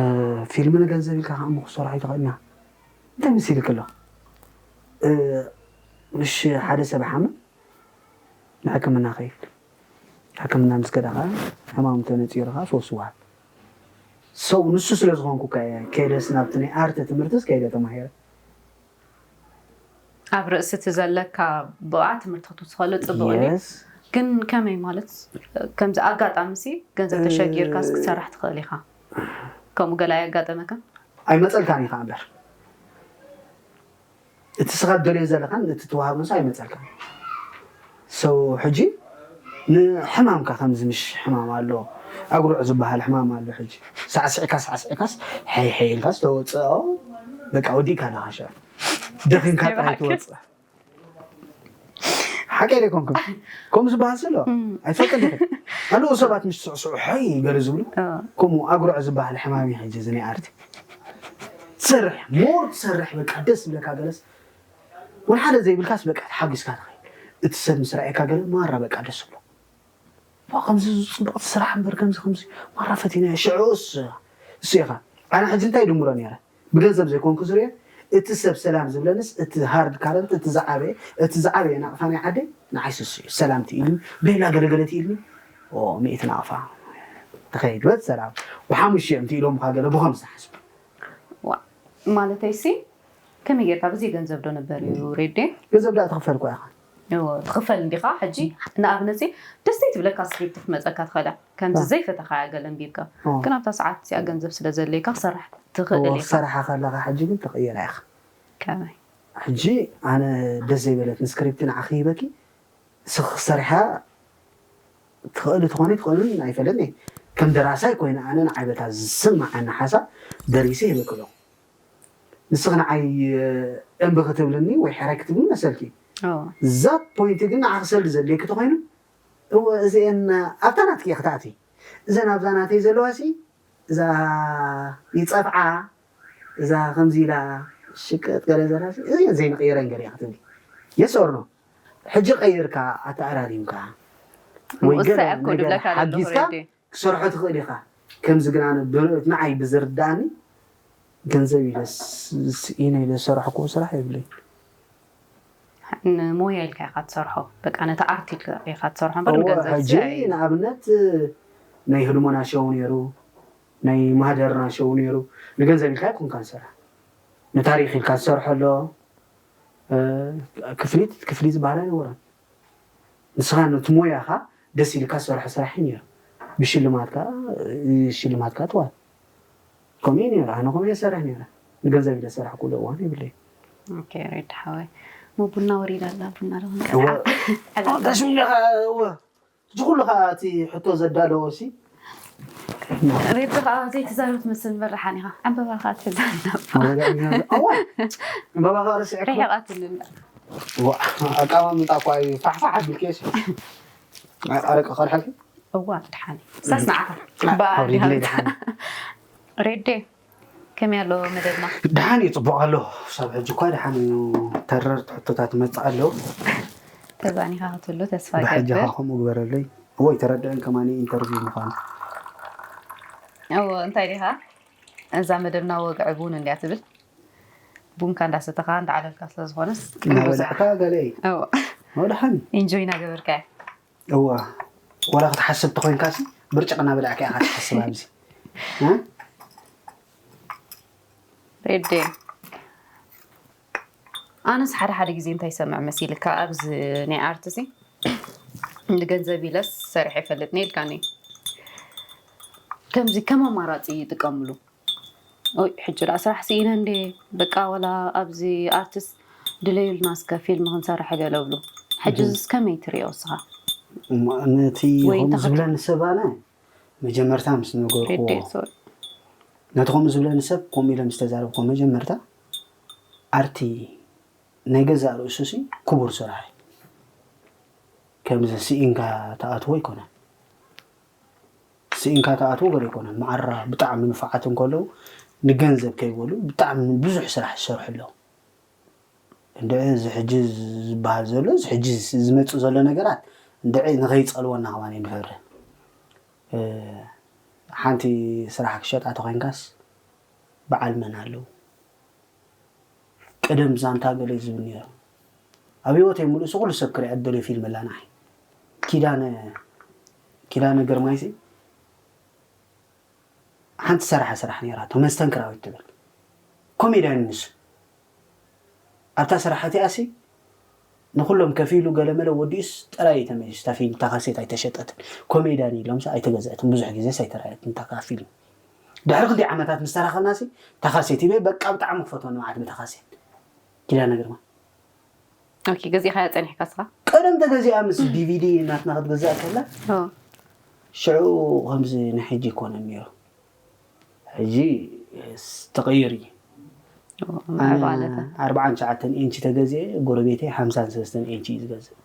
ፊልም ንገንዘብ ኢልካ ከዓ እሞ ክሰርሖ ኣይትኽእልና። እንታይ መሲልክ ኣሎ? እ፣ ምሽ ሓደ ሰብ ሓመም ንሕክምና ኸይድ። ሕክምና ምስ ከደ ከዓ ሕማሙ ተነፂሩ ከዓ ፈውሲ ይወሃብ። ሰው ንሱ ስለ ዝኾንኩ ከ ከይደስ ናብቲ ናይ ኣርት ትምህርትስ ከይደ ተማሂረ። ኣብ ርእሲ እቲ ዘለካ ብቕዓት ትምህርቲ ክትውስኸሉ ጽቡቕ እዩ። የስ። ግን ከመይ ማለት፣ ከምዚ ኣጋጣሚ ሲ ገንዘብ ተሸጊርካስ ክትሰርሕ ትኽእል ኢኻ? ከምኡ ገለ ኣየጋጠመካን? ኣይመፀልካን ኢኻ እምበር፣ እቲ ስኻ ትደልዮ ዘለኻን እቲ ትወሃብን ሲ ኣይመፀልካን። ሰው ሕጂ ንሕማምካ ከምዚ ምሽ ሕማም ኣሎ፣ ኣጉርዕ ዝበሃል ሕማም ኣሎ። ሕጂ ሳዕስዕካ ሳዕስዕካስ ሕይ ሕይ ኢልካስ ተወፅኦ፣ በቃ ወዲእካ ኣለኻ። ሽዑ ደኺምካ ጥራይ ትወፅእ። ሓቂ ኣይኮንኩም ከምኡ ዝበሃል ዘሎ ኣይትፈልጥን ዲኺ? ኣለዉ ሰባት ምስ ስዕስዑ ሕይ ገለ ዝብሉ። ከምኡ ኣጉርዕ ዝበሃል ሕማም እዩ። ሕጂ እዚ ናይ ኣርቲ ትሰርሕ ሞር ትሰርሕ በቃ ደስ ዝብለካ ገለስ ወላ ሓደ ዘይብልካስ በቃ ተሓጒስካ ትኸይድ። እቲ ሰብ ምስ ረኣየካ ገለ ማራ በቃ ደስ ዝብሎ። ዋ፣ ከምዚ ጽቡቕ ስራሕ እምበር ከምዚ ከምዚ ማራ ፈቲና ሽዑ እሱ እሱ ኢኻ። ኣነ ሕጂ እንታይ ድምሮ ነይረ? ብገንዘብ ዘይኮንኩ ዝርዮ፣ እቲ ሰብ ሰላም ዝብለንስ እቲ ሃርድ ካረንት፣ እቲ ዝዓበየ፣ እቲ ዝዓበየ ናቕፋ ናይ ዓደይ ንዓይ ስሱ እዩ። ሰላም ትኢልኒ፣ ቤላ ገለገለ ትኢልኒ፣ ኦ፣ ሚእቲ ናቕፋ። ተኸይድ፣ በት ሰላም። ብሓሙሽተ እዮም ትኢሎምኻ ገለ ብኸም ዝሓስቡ። ዋ፣ ማለተይ ሲ ከመይ ጌርካ ብዘይ ገንዘብ ዶ ነበር እዩ ሬዴ? ገንዘብ ዳ ትኽፈል እኮ ኢኻ። እዎ፣ ትኽፈል እንዲኻ። ሕጂ ንኣብነት ሲ ደስ ዘይትብለካ ስክሪፕት ክትመፀካ ትኽእላ። ከምዚ እ። ዘይፈተኻያ ገለ ኣንቢብካ። እ። ግን ኣብታ ሰዓት እዚኣ ገንዘብ ስለ ዘድልየካ ክሰርሕ ትኽእል እዎ፣ ኢኻ። ክሰርሓ ከለኻ ሕጂ ግን ትቕይራ ኢኻ። ከመይ? ሕጂ ኣነ ደስ ዘይበለትኒ ስክሪፕት ንዓኺ ሂበኪ፣ ንስኺ ክሰርሓ ትኽእሊ ትኾኒ ትኽእልን ኣይፈልጥን እየ። ከም ደራሳይ ኮይነ ኣነ ንዓይ በታ ዝስምዓኒ ሓሳብ ደሪሰ ሂበኪ ኣለኹ። ንስኺ ንዓይ እምቢ ክትብልኒ ወይ ሕራይ ክትብልኒ መሰልኪ። እዎ። እዛ ፖይንት ግን ንዓኺ ሰልዲ ዘድልየኪ ተኾይኑ፣ እወ፣ እዚአን ኣብታ ናትኪ እየ ክትኣትዊ። እዘን ኣብዛ ናተይ ዘለዋ ሲ፣ እዛ ይጸፍዓ፣ እዛ ከምዚ ኢላ ሽቅጥ ገለ ዘላ ሲ፣ እዚአን ዘይንቕይረን ገለ እያ ክትብሊ። የስ ኦር ኖ? ሕጂ ቀይርካ ኣተኣራሪምካ ወይ እሳ ገለ እያ እኮ ነገር ድብለካ ዘለኹ ሓጊዝካ ሬዴ። ክሰርሖ ትኽእል ኢኻ። ከምዚ ግን ኣነ ብ-፣ ንዓይ ብዝርዳእኒ ገንዘብ ኢለ ስ-፣ ስ-፣ ኢነ ኢለ ዝሰራሕክዎ ስራሕ የብለይ። ንሞያ ኢልካ ኢኻ ትሰርሖ። በቃ ነቲ ኣርት ኢልካ ኢኻ ትሰርሖ እምበር እወ፣ ንገንዘብ ሕጂ ዝኣ እዩ። ንኣብነት ናይ ህድሞና ሸው ነይሩ፣ ናይ ማህደርና ሸው ነይሩ። ንገንዘብ ኢልካ ኣይኮንካ ንሰርሕ፣ ንታሪኽ ኢልካ ትሰርሖ ኣሎ። ክፍሊት ክፍሊት ዝበሃል ኣይነበረን። ንስኻ ነቲ ሞያኻ ደስ ኢልካ ዝሰርሖ ስራሕ እዩ ነይሩ። ብሽልማትካ ሽልማትካ ትዋል። ከምኡ እዩ ነይሩ። ኣነ ከምኡ እየ ዝሰርሕ ነይረ። ንገንዘብ ኢለ ዝሰርሕ ኩሉ እዋን የብለይ። ሬድ ሓወይ፣ ሞ ቡና ወሪዳ ኣላ። ቡና ዶ እወ። ኣታ ሽምለኻ እወ። እዚ ኩሉ ከዓ እቲ ሕቶ ዘዳለዎ ሲ ሬድ ከዓ ዘይትዛረብ ትመስል። መራሓን ኢኻ። ዕምበባ ከዓ ትሕዛ ኣላ። እዋ ዕምበባ ከዓ ረስዕካ ርሒቓትኒ። ኣቃማምጣ እኳ እዩ ፋሕፋሕ ኣቢልክዮ ሲ ኣረቂ ከርሐልኪ እዋ ድሓን ሳስ ንዓኻ ኣውሪድለይ ድሓን ሬዴ ከመይ ኣሎ መደብና? ድሓን እዩ ፅቡቅ ኣሎ። ክሳብ ሕጂ እኳ ድሓን እዩ። ተረርቲ ሕቶታት መፅእ ኣለዉ። ተዛኒኻ ክትህሉ ተስፋ ብሓጃኻ ገብር። ከምኡ ግበረለይ። እወ ይተረድአን ከማኒ ኢንተርቪው ምዃኑ። እዎ እንታይ ዲኻ እዛ መደብና ወግዒ ቡን እንድያ ትብል። ቡንካ እንዳሰተኻ እንዳዓለልካ ስለዝኾነስ እናበላዕካ ገለ እዩ እዎ ወድሓን ኢንጆይ እናገበርካያ። እዋ ወላ ክትሓስብ ተኮይንካሲ ብርጭቕ እናበላዕካ ኢኻ ትሓስብ ኣብዚ እ? ሬዴ ኣነስ ሓደ ሓደ ግዜ እንታይ ይሰምዕ መሲልካ ኣብዚ ናይ ኣርት ሲ ንገንዘብ ኢለስ ሰሪሐ ይፈልጥኒ ኢልካኒ። ከምዚ ከም ኣማራፂ ይጥቀምሉ። ኦይ ሕጂ ደኣ ስራሕ ስኢነ እንዴ በቃ ወላ ኣብዚ ኣርትስ ድለዩልና እስከ ፊልም ክንሰርሕ ገለ ብሉ። ሕጂ እዚስ ከመይ ትሪኦ እስኻ? እሞ ነቲ ወይ ከምኡ እንተ ዝብለኒ ሰብ ኣነ መጀመርታ ምስ ነገርኩዎ ሬዴ ሶሪ ነቲ ከምኡ ዝብለኒ ሰብ ከምኡ ኢለ ምስ ተዛረብኩዎ መጀመርታ ኣርቲ ናይ ገዛእ ርእሱ ሲ ክቡር ስራሕ እዩ። ከምዚ ስኢንካ ትኣትዎ ኣይኮነን። ስኢንካ ትኣትዎ ገለ ኣይኮነን። መዓራ ብጣዕሚ ንፉዓት እንከለዉ ንገንዘብ ከይበሉ ብጣዕሚ ብዙሕ ስራሕ ዝሰርሑ ኣለዉ። እንድዒ እዚ ሕጂ ዝበሃል ዘሎ እዚ ሕጂ ዝመፅእ ዘሎ ነገራት እንድዒ ንኸይፀልወና ከማን ንፈርህ። ሓንቲ ስራሕ ክሸጣ ተኮይንካስ በዓል መን ኣለዉ? ቀደም ዛንታ ገለ ዝብል ነይሩ። ኣብ ህይወተይ ሙሉእ ኩሉ ሰብ ክሪኣ ዝደልዮ ፊልም ኣላ ንዓይ። ኪዳነ ኪዳነ ግርማይሲ ሓንቲ ሰራሓ ስራሕ ነይራቶ መስተንክራዊት ትብል ኮሜድያን ንሱ ኣብታ ስራሕ እቲኣሲ ንኩሎም ከፊሉ ገለመለ ወዲኡስ ጥራይ እዩ ተመሊሱ። እታ ፊልም እታ ካሴት ኣይተሸጠትን። ኮሜድያን ኢሎምሲ ኣይተገዝአትን። ብዙሕ ግዜስ ኣይተረኣየትን እታ ፊልም። ድሕሪ ክንደይ ዓመታት ምስ ተራኸብናሲ እታ ካሴት ይበ በቃ ብጣዕሚ ክፈትዎ ንብዓት በታ ካሴት ኪዳነ ግርማ ኦኬ ገዚእኻያ ጸኒሕካ ስኻ ቀደም ተገዚኣ ምስ ዲቪዲ ናትና ክትገዛእ ከላ ኦ ሽዑ ከምዚ ናይ ሕጂ ይኮነን ነይሩ። ሕጂ ተቐይሩ እዩ። ምዕባለተ ኣርባዓን ትሽዓተን ኢንቺ ተገዚአ ጎረቤተይ ሓምሳን ሰለስተን ኢንቺ እዩ ዝገዝእ።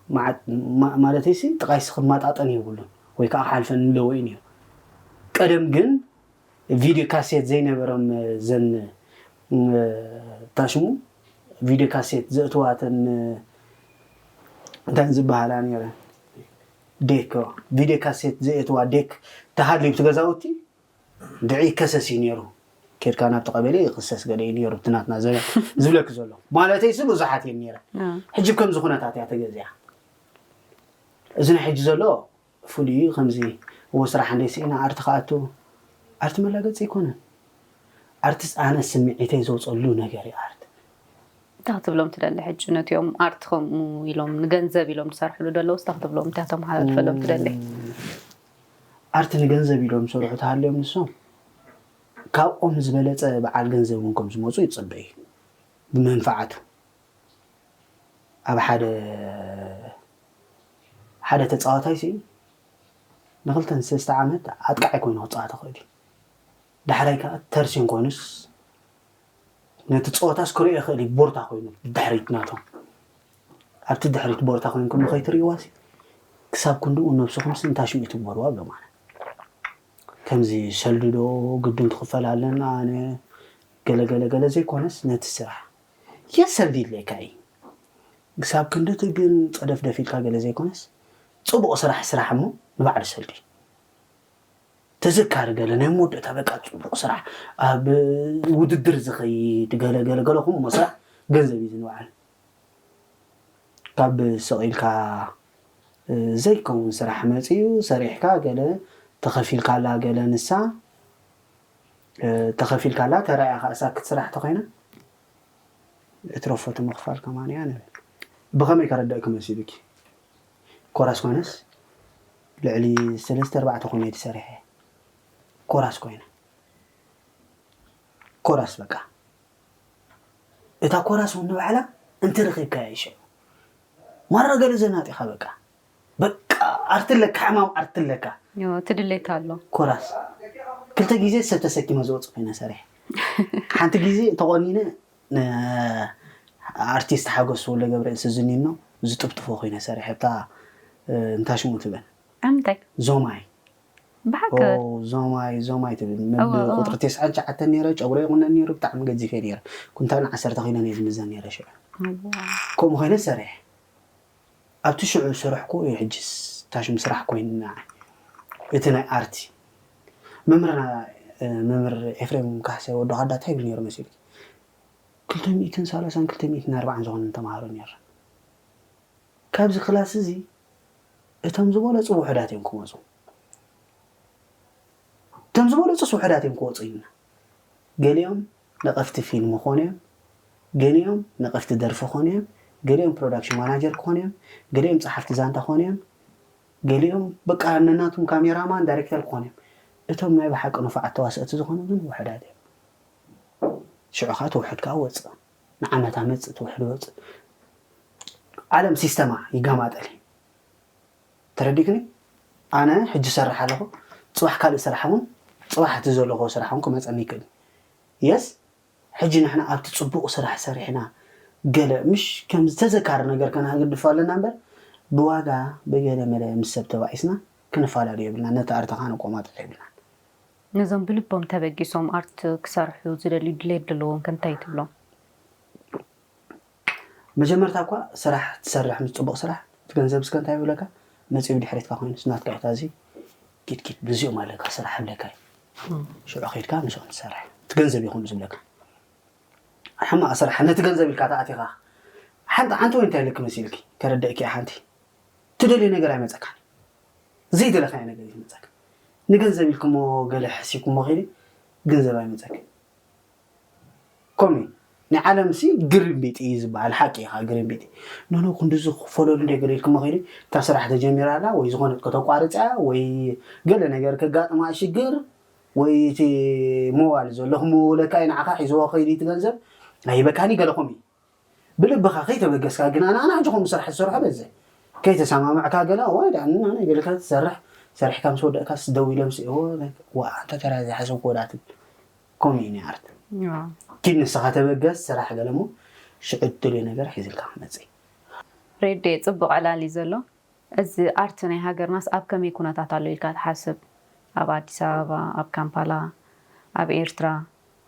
መዓት ማ- ማለተይ ሲ ጥቃይሲ ክማጣጠን የብሉን ወይ ከዓ ክሓልፈን እንደወ እዩ ነይሩ። ቀደም ግን ቪድዮ ካሴት ዘይነበሮም ዘን ታሽሙ ቪድዮ ካሴት ዘእትዋተን እንታይ ዝበሃላ ነይረ ዴክ ቪድዮ ካሴት ዘእትዋ ዴክ ተሃልዩ ብቲ ገዛውቲ ድዒ ከሰስ እዩ ነይሩ። ኬድካ ናብቲ ቀበሌ ይክሰስ ገለ እዩ ነይሩ ብቲ ናትና ዘበን ዝብለክ ዘሎ ማለተይ ሲ ብዙሓት እየን ነይረ። ሕጂ ከምዚ ኩነታት እያ ተገዚያ። እዚ ናይ ሕጂ ዘሎ ፍሉይ እዩ። ከምዚ እዎ ስራሕ እንደ ስኢና ኣርቲ ክኣቱ ኣርቲ መላገፂ ኣይኮነን። ኣርትስ ኣነ ስምዒተይ ዘውፀሉ ነገር እዩ ኣርት እንታይ ክትብሎም ትደሊ ሕጂ ነቲኦም ኣርት ከምኡ ኢሎም ንገንዘብ ኢሎም ዝሰርሕሉ ደለውስ እንታይ ክትብሎም እንታይ ተመሓላልፈሎም ትደሊ? ኣርት ንገንዘብ ኢሎም ዝሰርሑ ተሃልዮም ንሶም ካብኦም ዝበለፀ በዓል ገንዘብ እውን ከም ዝመፁ ይፅበ እዩ። ብመንፈዓቱ ኣብ ሓደ ሓደ ተፃዋታይ ሲ ንክልተን ሰለስተ ዓመት ኣጥቃዓይ ኮይኑ ክፃወት ይኽእል እዩ። ዳሕራይ ከዓ ተርሲን ኮይኑስ ነቲ ፀወታስ ክሪኦ ይኽእል እዩ። ቦርታ ኮይኑ ድሕሪት ናቶም ኣብቲ ድሕሪት ቦርታ ኮይንኩም ንኸይትርእይዋ ሲ ክሳብ ክንድኡ ነብስኹም ሲ እንታይ ሽኡ ትግበርዋ ብሎ ማለት ከምዚ ሰልዲ ዶ ግድን ትኽፈል ኣለና ኣነ ገለገለገለ ዘይኮነስ ነቲ ስራሕ የሰልዲ ኢለካ እዩ። ክሳብ ክንድቲ ግን ፀደፍደፍ ኢልካ ገለ ዘይኮነስ ፅቡቕ ስራሕ ስራሕ እሞ ንባዕሉ ሰልዲ ተዘካሪ ገለ ናይ መወዳእታ በቃ ፅቡቕ ስራሕ ኣብ ውድድር ዝኸይድ ገለ ገለ ገለ ከምኡ ስራሕ ገንዘብ እዩ ዝንባዓል ካብ ስቕ ኢልካ ዘይከውን ስራሕ መፅዩ ሰሪሕካ ገለ ተኸፊልካላ ገለ ንሳ ተኸፊልካላ ተራእያ ከኣ ሳክት ስራሕ ተኾይና እትረፎ እቲ ምኽፋል ከማን እያ ንብል። ብኸመይ ከረዳእኪ መሲሉኪ? ኮራስ ኮይነስ ልዕሊ ሰለስተ ኣርባዕተ ኮሜዲ ሰሪሐ ኮራስ ኮይነ ኮራስ በቃ እታ ኮራስ እውን ንባዕላ እንተረኺብካያ ይሸ ማራ ገለ ዘናጢኻ በቃ በቃ ኣርት ኣለካ ሕማም ኣርት ኣለካ እቲ ድሌት ኣሎ ኮራስ ክልተ ግዜ ሰብ ተሰኪመ ዝወፅ ኮይነ ሰሪሐ ሓንቲ ግዜ ተቆኒነ ኣርቲስት ሓጎስ ወልደ ገብርኤል ስዝኒኖ ዝጥፍጥፎ ኮይነ ሰሪሐ እታ እንታይ ሽሙ ትበል እንታይ ዞማይ ብሓቂ ኦ፣ ዞማይ ዞማይ ትብል ቁጥሪ ተስዓን ትሽዓተን ነይረ ጨጉረ ይቁነን ነይሩ ብጣዕሚ ገዚፈ ነይረ ኩንታል ዓሰርተ ኪሎ ነየ ዝምዘን ነይረ ሽዑ ከምኡ ኮይነ ሰሪሐ ኣብቲ ሽዑ ዝሰረሕኩ እዩ ሕጅስ ታሽም ስራሕ ኮይኑ ንዓይ እቲ ናይ ኣርቲ መምህርና መምህር ኤፍሬም ካሕሳይ ወዲ ካዳ እንታይ ይብል ነይሩ መሲልኪ ክልተ ሚእትን ሰላሳን ክልተ ሚእትን ኣርባዓን ዝኾነ ተማሃሮ ነይሩ ካብዚ ክላስ እዚ እቶም ዝበለፁ ውሑዳት እዮም ክመፁ እቶም ዝበለፁስ ውሑዳት እዮም ክወፁ ኢልና ገሊኦም ነቐፍቲ ፊልም ክኾኑ እዮም ገሊኦም ነቐፍቲ ደርፊ ክኾኑ እዮም ገሊኦም ፕሮዳክሽን ማናጀር ክኾኑ እዮም ገሊኦም ፀሓፍቲ ዛንታ ክኾኑ እዮም ገሊኦም በቃ ነናቶም ካሜራማን ዳይሬክተር ክኾኑ እዮም እቶም ናይ ብሓቂ ንፉዓት ተዋሰእቲ ዝኾኑ ግን ውሑዳት እዮም ሽዑ ከዓ ትውሕድ ከዓ ወፅእ ንዓመታ መፅእ ትውሕድ ወፅእ ዓለም ሲስተማ ይጋማጠል እዩ ተረዲክኒ ኣነ ሕጂ ሰርሕ ኣለኹ ፅባሕ ካልእ ስራሕ እውን ፅባሕ እቲ ዘለኹ ስራሕ እውን ክመፀኒ ይክእል የስ ሕጂ ንሕና ኣብቲ ፅቡቕ ስራሕ ሰሪሕና ገለ ምሽ ከም ዝተዘካሪ ነገር ከነግድፎ ኣለና እምበር ብዋጋ ብገለ መለ ምስ ሰብ ተባኢስና ክንፈላለ የብልና ነቲ ኣርትኻ ንቆማጥጥ የብልናን ነዞም ብልቦም ተበጊሶም ኣርት ክሰርሑ ዝደልዩ ድሌት ዘለዎም ከ እንታይ ትብሎም መጀመርታ እኳ ስራሕ ትሰርሕ ምስ ፅቡቕ ስራሕ እቲ ገንዘብ እስከ እንታይ ይብለካ መፅኡ ድሕሪትካ ኮይኑ ስናትካ ኢታ እዚ ኪድ ኪድ ብዚኦም ኣለካ ስራሕ ይብለካ እዩ ሽዑ ከይድካ ምስኦም ትሰርሕ እቲ ገንዘብ ይኹም ዝብለካ ሕማቕ ስራሕ ነቲ ገንዘብ ኢልካ ተኣቲኻ ሓንቲ ሓንቲ ወይ እንታይ ኢለክ መሲልኪ ከረደእኪ ሓንቲ ትደልዮ ነገር ኣይመፀካን ዘይደለካዮ ነገር ይመፀካ ንገንዘብ ኢልክሞ ገለ ሕሲብክሞ ኸይዲ ገንዘብ ኣይመፀክ ኮሚ ናይ ዓለም ሲ ግርምቢጥ እዩ ዝበሃል ሓቂ ኢኻ ግርምቢጥ ኖኖ ክንድዚ ክፈለሉ እንደ ገለ ኢልክሞ ኸይዲ እታ ስራሕ ተጀሚራ ኣላ ወይ ዝኾነት ከተቋርፅያ ወይ ገለ ነገር ከጋጥማ ሽግር ወይ እቲ ሞባይል ዘሎ ክምውለካ እዩ ንዓኻ ሒዝዎ ኸይዲ እቲ ገንዘብ ኣይበካኒ ገለኹም እዩ ብልብኻ ከይተበገስካ ግን ኣነ ኣነ ሕጂ ከምኡ ስራሕ ዝሰርሖ በዝሕ ከይተሰማምዕካ ገለ ወይ ደኣ ንና ናይ ገለካ ትሰርሕ ሰሪሕካ ምስ ወደእካ ስደው ኢሎም ስእዎ ዋ ኣንተ ተራ ዝሓሰብኩ ወዳትም ከምኡ እዩ ናይ ኣርት ኪድ ንስኻ ተበገስ ስራሕ ገለ እሞ ሽዑ እትደልዮ ነገር ሒዝልካ ክመፅእ ሬዴ ፅቡቕ ዕላል እዩ ዘሎ እዚ ኣርት ናይ ሃገርናስ ኣብ ከመይ ኩነታት ኣሎ ኢልካ ትሓስብ ኣብ ኣዲስ ኣበባ ኣብ ካምፓላ ኣብ ኤርትራ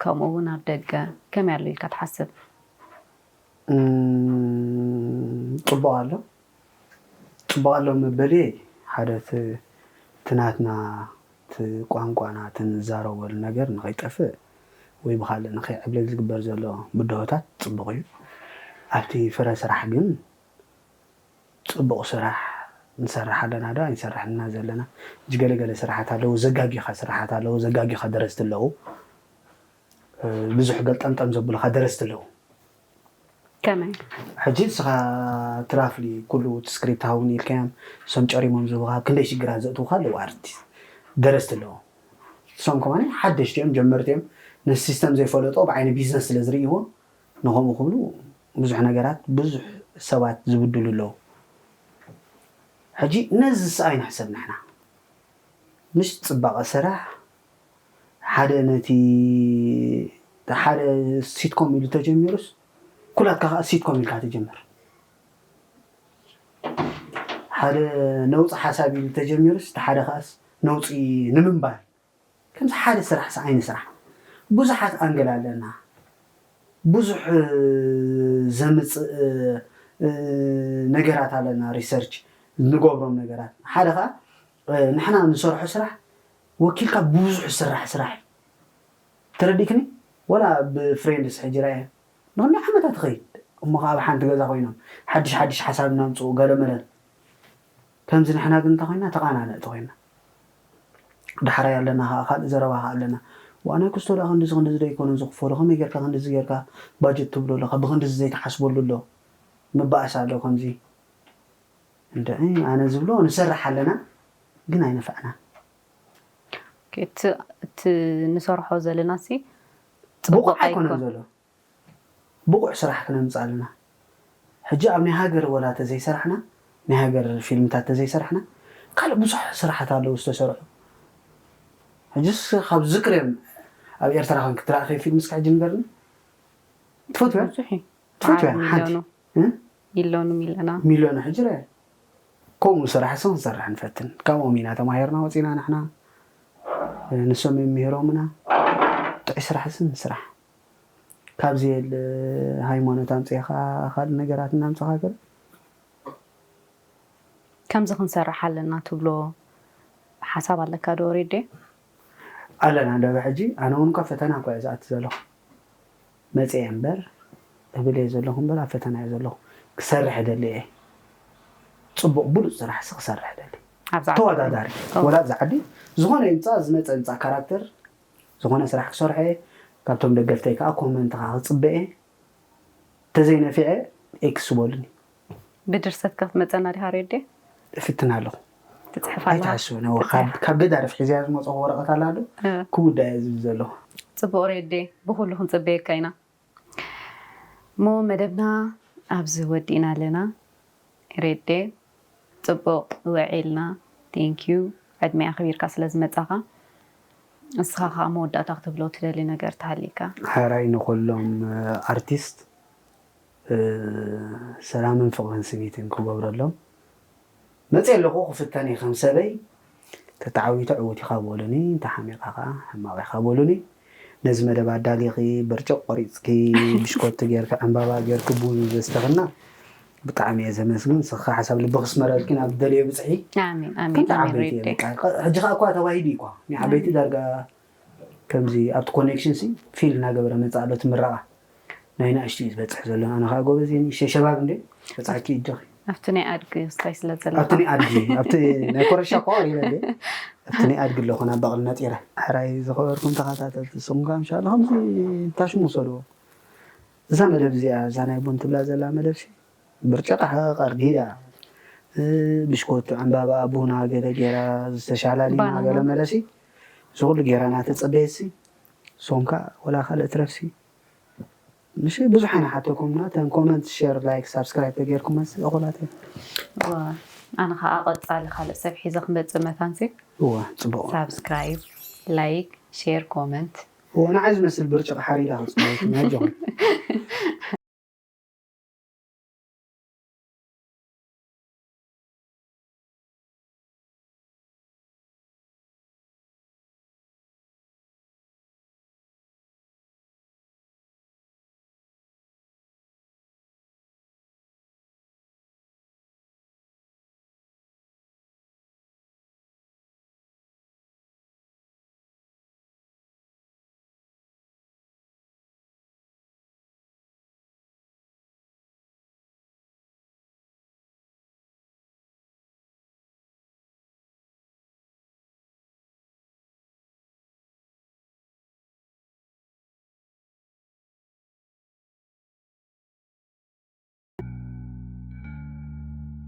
ከምኡ እውን ኣብ ደገ ከመይ ኣሎ ኢልካ ትሓስብ ጽቡቕ ኣሎ ጽቡቕ ኣሎ መበሊ ሓደ እቲ ናትና እቲ ቋንቋና እቲ ንዛረበሉ ነገር ንኸይጠፍእ ወይ ብኻልእ ንኸይዕብለል ዝግበር ዘሎ ብድሆታት ጽቡቕ እዩ ኣብቲ ፍረ ስራሕ ግን ጽቡቕ ስራሕ ንሰርሕ ኣለና ዶ ኣይንሰርሕን ኢና ዘለና ሕጂ ገለገለ ስራሓት ኣለዉ ዘጋጊኻ ስራሓት ኣለዉ ዘጋጊኻ ደረስቲ ኣለዉ ብዙሕ ገልጠምጠም ዘብሉኻ ደረስቲ ኣለዉ ከመይ ሕጂ ንስኻ ትራፍሊ ኩሉ እቲ ስክሪፕት ሃውኒ ኢልካዮም እሶም ጨሪሞም ዝህቡኻ ክንደይ ሽግራት ዘእትዉኻ ኣለዉ ኣርቲስት ደረስቲ ኣለዉ እሶም ከማኒ ሓደሽቲ እዮም ጀመርቲ እዮም ነቲ ሲስተም ዘይፈለጦ ብዓይኒ ቢዝነስ ስለ ዝርእይዎ ንኸምኡ ክብሉ ብዙሕ ነገራት ብዙሕ ሰባት ዝብድሉ ኣለዉ። ሕጂ ነዚ ስኣይ ንሕሰብ ንሕና ምስ ፅባቐ ስራሕ ሓደ ነቲ ሓደ ሲትኮም ኢሉ ተጀሚሩስ ኩላትካ ከዓ ሲትኮም ኢልካ ትጀምር ሓደ ነውፂ ሓሳብ ኢሉ ተጀሚሩስ እቲ ሓደ ከዓስ ነውፂ ንምንባር ከምዚ ሓደ ስራሕ ሰዓይኒ ስራሕ ብዙሓት ኣንግል ኣለና ብዙሕ ዘምፅእ ነገራት ኣለና ሪሰርች ንገብሮም ነገራት ሓደ ከዓ ንሕና ንሰርሖ ስራሕ ወኪልካ ብዙሕ ስራሕ ስራሕ እዩ ተረዲክኒ ወላ ብፍሬንድስ ሕጂ ራየ ንክንዲ ዓመታት ትኸይድ እሞ ከዓ ብሓንቲ ገዛ ኮይኖም ሓድሽ ሓድሽ ሓሳብ እናምፅኡ ገለመለን ከምዚ ንሕና ግን እንተ ኮይና ተቃናነእቲ ኮይና ዳሕራይ ኣለና ከዓ ካልእ ዘረባ ከዓ ኣለና። ዋና ክስቶ ደኣ ክንድዚ ክንድዚ ዶ ኣይኮነን ዝኽፈሎ፣ ከመይ ጌርካ ክንድዚ ጌርካ ባጀት ትብሎ ኣለኻ፣ ብክንድዚ ዘይትሓስበሉ ኣሎ፣ ምባኣስ ኣሎ ከምዚ። እንድዒ ኣነ ዝብሎ ንሰርሕ ኣለና ግን ኣይነፍዕና። እቲ ንሰርሖ ዘለና ሲ ብቑዕ ኣይኮነን ዘሎ፣ ብቑዕ ስራሕ ክነምፅእ ኣለና። ሕጂ ኣብ ናይ ሃገር ወላ ተዘይሰራሕና፣ ናይ ሃገር ፊልምታት ተዘይሰራሕና፣ ካልእ ብዙሕ ስራሓት ኣለዉ ዝተሰርሑ። ሕጅስ ካብ ዝክርም ኣብ ኤርትራ ኮንክ ትራእኸ ፊልም እስከ ሕጂ ንገርኒ። ትፈትወ ብዙሕ እዩ። ትፈትወ በዓል ሓንቲ ሚልዮኑ እ? ሚልዮኑ ሚለና ሚልዮን ሕጂ ረ ከምኡ ስራሕ ስ ክንሰርሕ ንፈትን። ካብኦም ኢና ተማሂርና ወፂና ንሕና፣ ንሶም እዮም ምሂሮምና። ጥዑይ ስራሕ ስ ንስራሕ። ካብዚ የል ሃይማኖት ኣምፅኻ ካልእ ነገራት እናምፅኻ ገለ ከምዚ ክንሰርሕ ኣለና ትብሎ ሓሳብ ኣለካ ዶ ሬዴ? ኣለና እንደ ሕጂ ኣነ እውን እኳ ፈተና እኳ እየ ዝኣቲ ዘለኹ። መፅአ እምበር እብል እየ ዘለኹ እምበር ኣብ ፈተና እየ ዘለኹ። ክሰርሕ ደሊ እየ። ፅቡቕ ብሉፅ ስራሕ ስ ክሰርሕ ደሊ። ኣብዛ ተወዳዳሪ ኦ። ወላ ኣብዚ ዓዲ ዝኾነ ይምፃ ዝመፀ ይምፃ ካራክተር ዝኾነ ስራሕ ክሰርሐ እየ። ካብቶም ደገፍተይ ከዓ ኮመንት ከዓ ክፅበ እየ። ተዘይነፊዐ ኤክስ በሉኒ። ብድርሰት ከፍ መፀና ዲኻ ሬዴ? እፍትን ኣለኹ። ትፅሕፍ ኣለኻ? ኣይትሓስቡ ነው ካብ ገዳርፍ ሒዝያ ዝመፅኹ ወረቐት ኣላ ዶ እ። ክውዳ እየ ዝብል ዘለኹ። ፅቡቕ ሬዴ፣ ብኩሉ ክንፅበየካ ኢና። እሞ መደብና ኣብዚ ወዲእና ኣለና። ሬዴ፣ ፅቡቕ ውዒልና። ቴንኪዩ፣ ዕድመ ኣኽቢርካ ስለ ዝመፃኻ። ንስኻ ከዓ መወዳእታ ክትብሎ ትደሊ ነገር ተሃሊካ? ሓራይ ንኩሎም ኣርቲስት ሰላምን ፍቕርን ስኒትን ክገብረሎም መፅእ ኣለኹ። ክፍተን እየ ከም ሰበይ። ተተዓዊተ ዕውት ኢኻ በሉኒ፣ እንተሓሚቓ ከዓ ሕማቕ ኢኻ በሉኒ። ነዚ መደብ ኣዳሊኺ ብርጭቕ ቆሪፅኪ ብሽኮቲ ጌርኪ ዕምባባ ጌርኪ ቡን ዘስተኽና ብጣዕሚ እየ ዘመስግን። ንስኺ ሓሳብ ልቢ ክስመረልኪ ናብ ትደልዮ ብፅሒ። ኣሜን ኣሜን ከምቲ ኣሜን ዓበይቲ እየ ሬዴ። በቃ። ሕጂ ከዓ እኳ ተዋሂዱ እዩ እኳ ናይ ዓበይቲ ዳርጋ ከምዚ ኣብቲ ኮኔክሽን ሲ ፊል እናገበረ መፅእ ኣሎ እቲ ምረቓ ናይ ንእሽቱ እዩ ዝበፅሕ ዘሎ። ኣነ ከዓ ጎበዝ እየ ንእሽተይ ሸባብ እንደ በፃዕኪ እጆኺ ኣብቲ ናይ ኣድጊ ውስታይ ስለ ዘሎ ኣብቲ ናይ ኣድጊ ኣብቲ ናይ ኮረሻ እኳ ቀሪበ እንደ ኣብቲ ናይ ኣድጊ ኣለኹ ናብ በቕሊ ነጢረ። ሕራይ ዝኸበርኩም ተኸታተልቲ ስኹም ከዓ ምሻ ከምዚ ታሽሙ ውሰድዎ። እዛ መደብ እዚኣ እዛ ናይ ቡን ትብላ ዘላ መደብ ሲ ብርጭቕ ቀርጊዳ ብሽኮቱ ዕምባባ ቡና ገለ ጌራ ዝተሻላሊና ባናና። ገለ መለሲ እዚ ኩሉ ጌራ ናተፀበየሲ ሶምካ ወላ ካልእ ትረፍሲ ምሽ ብዙሕ ኣይንሓተኩምና ተን ኮመንት ሸር ላይክ ሳብስክራይብ ተጌርኩም መስ እኹላት እዮም። ዋ፣ ኣነ ከዓ ቀፃሊ ካልእ ሰብ ሒዘ ክመፅእ መታንሲ እዋ ፅቡቕ ሳብስክራይብ፣ ላይክ፣ ሼር፣ ኮመንት እዎ ንዓይ ዝመስል ብርጭቕ ሓሪዳ ክፅወት ነጆም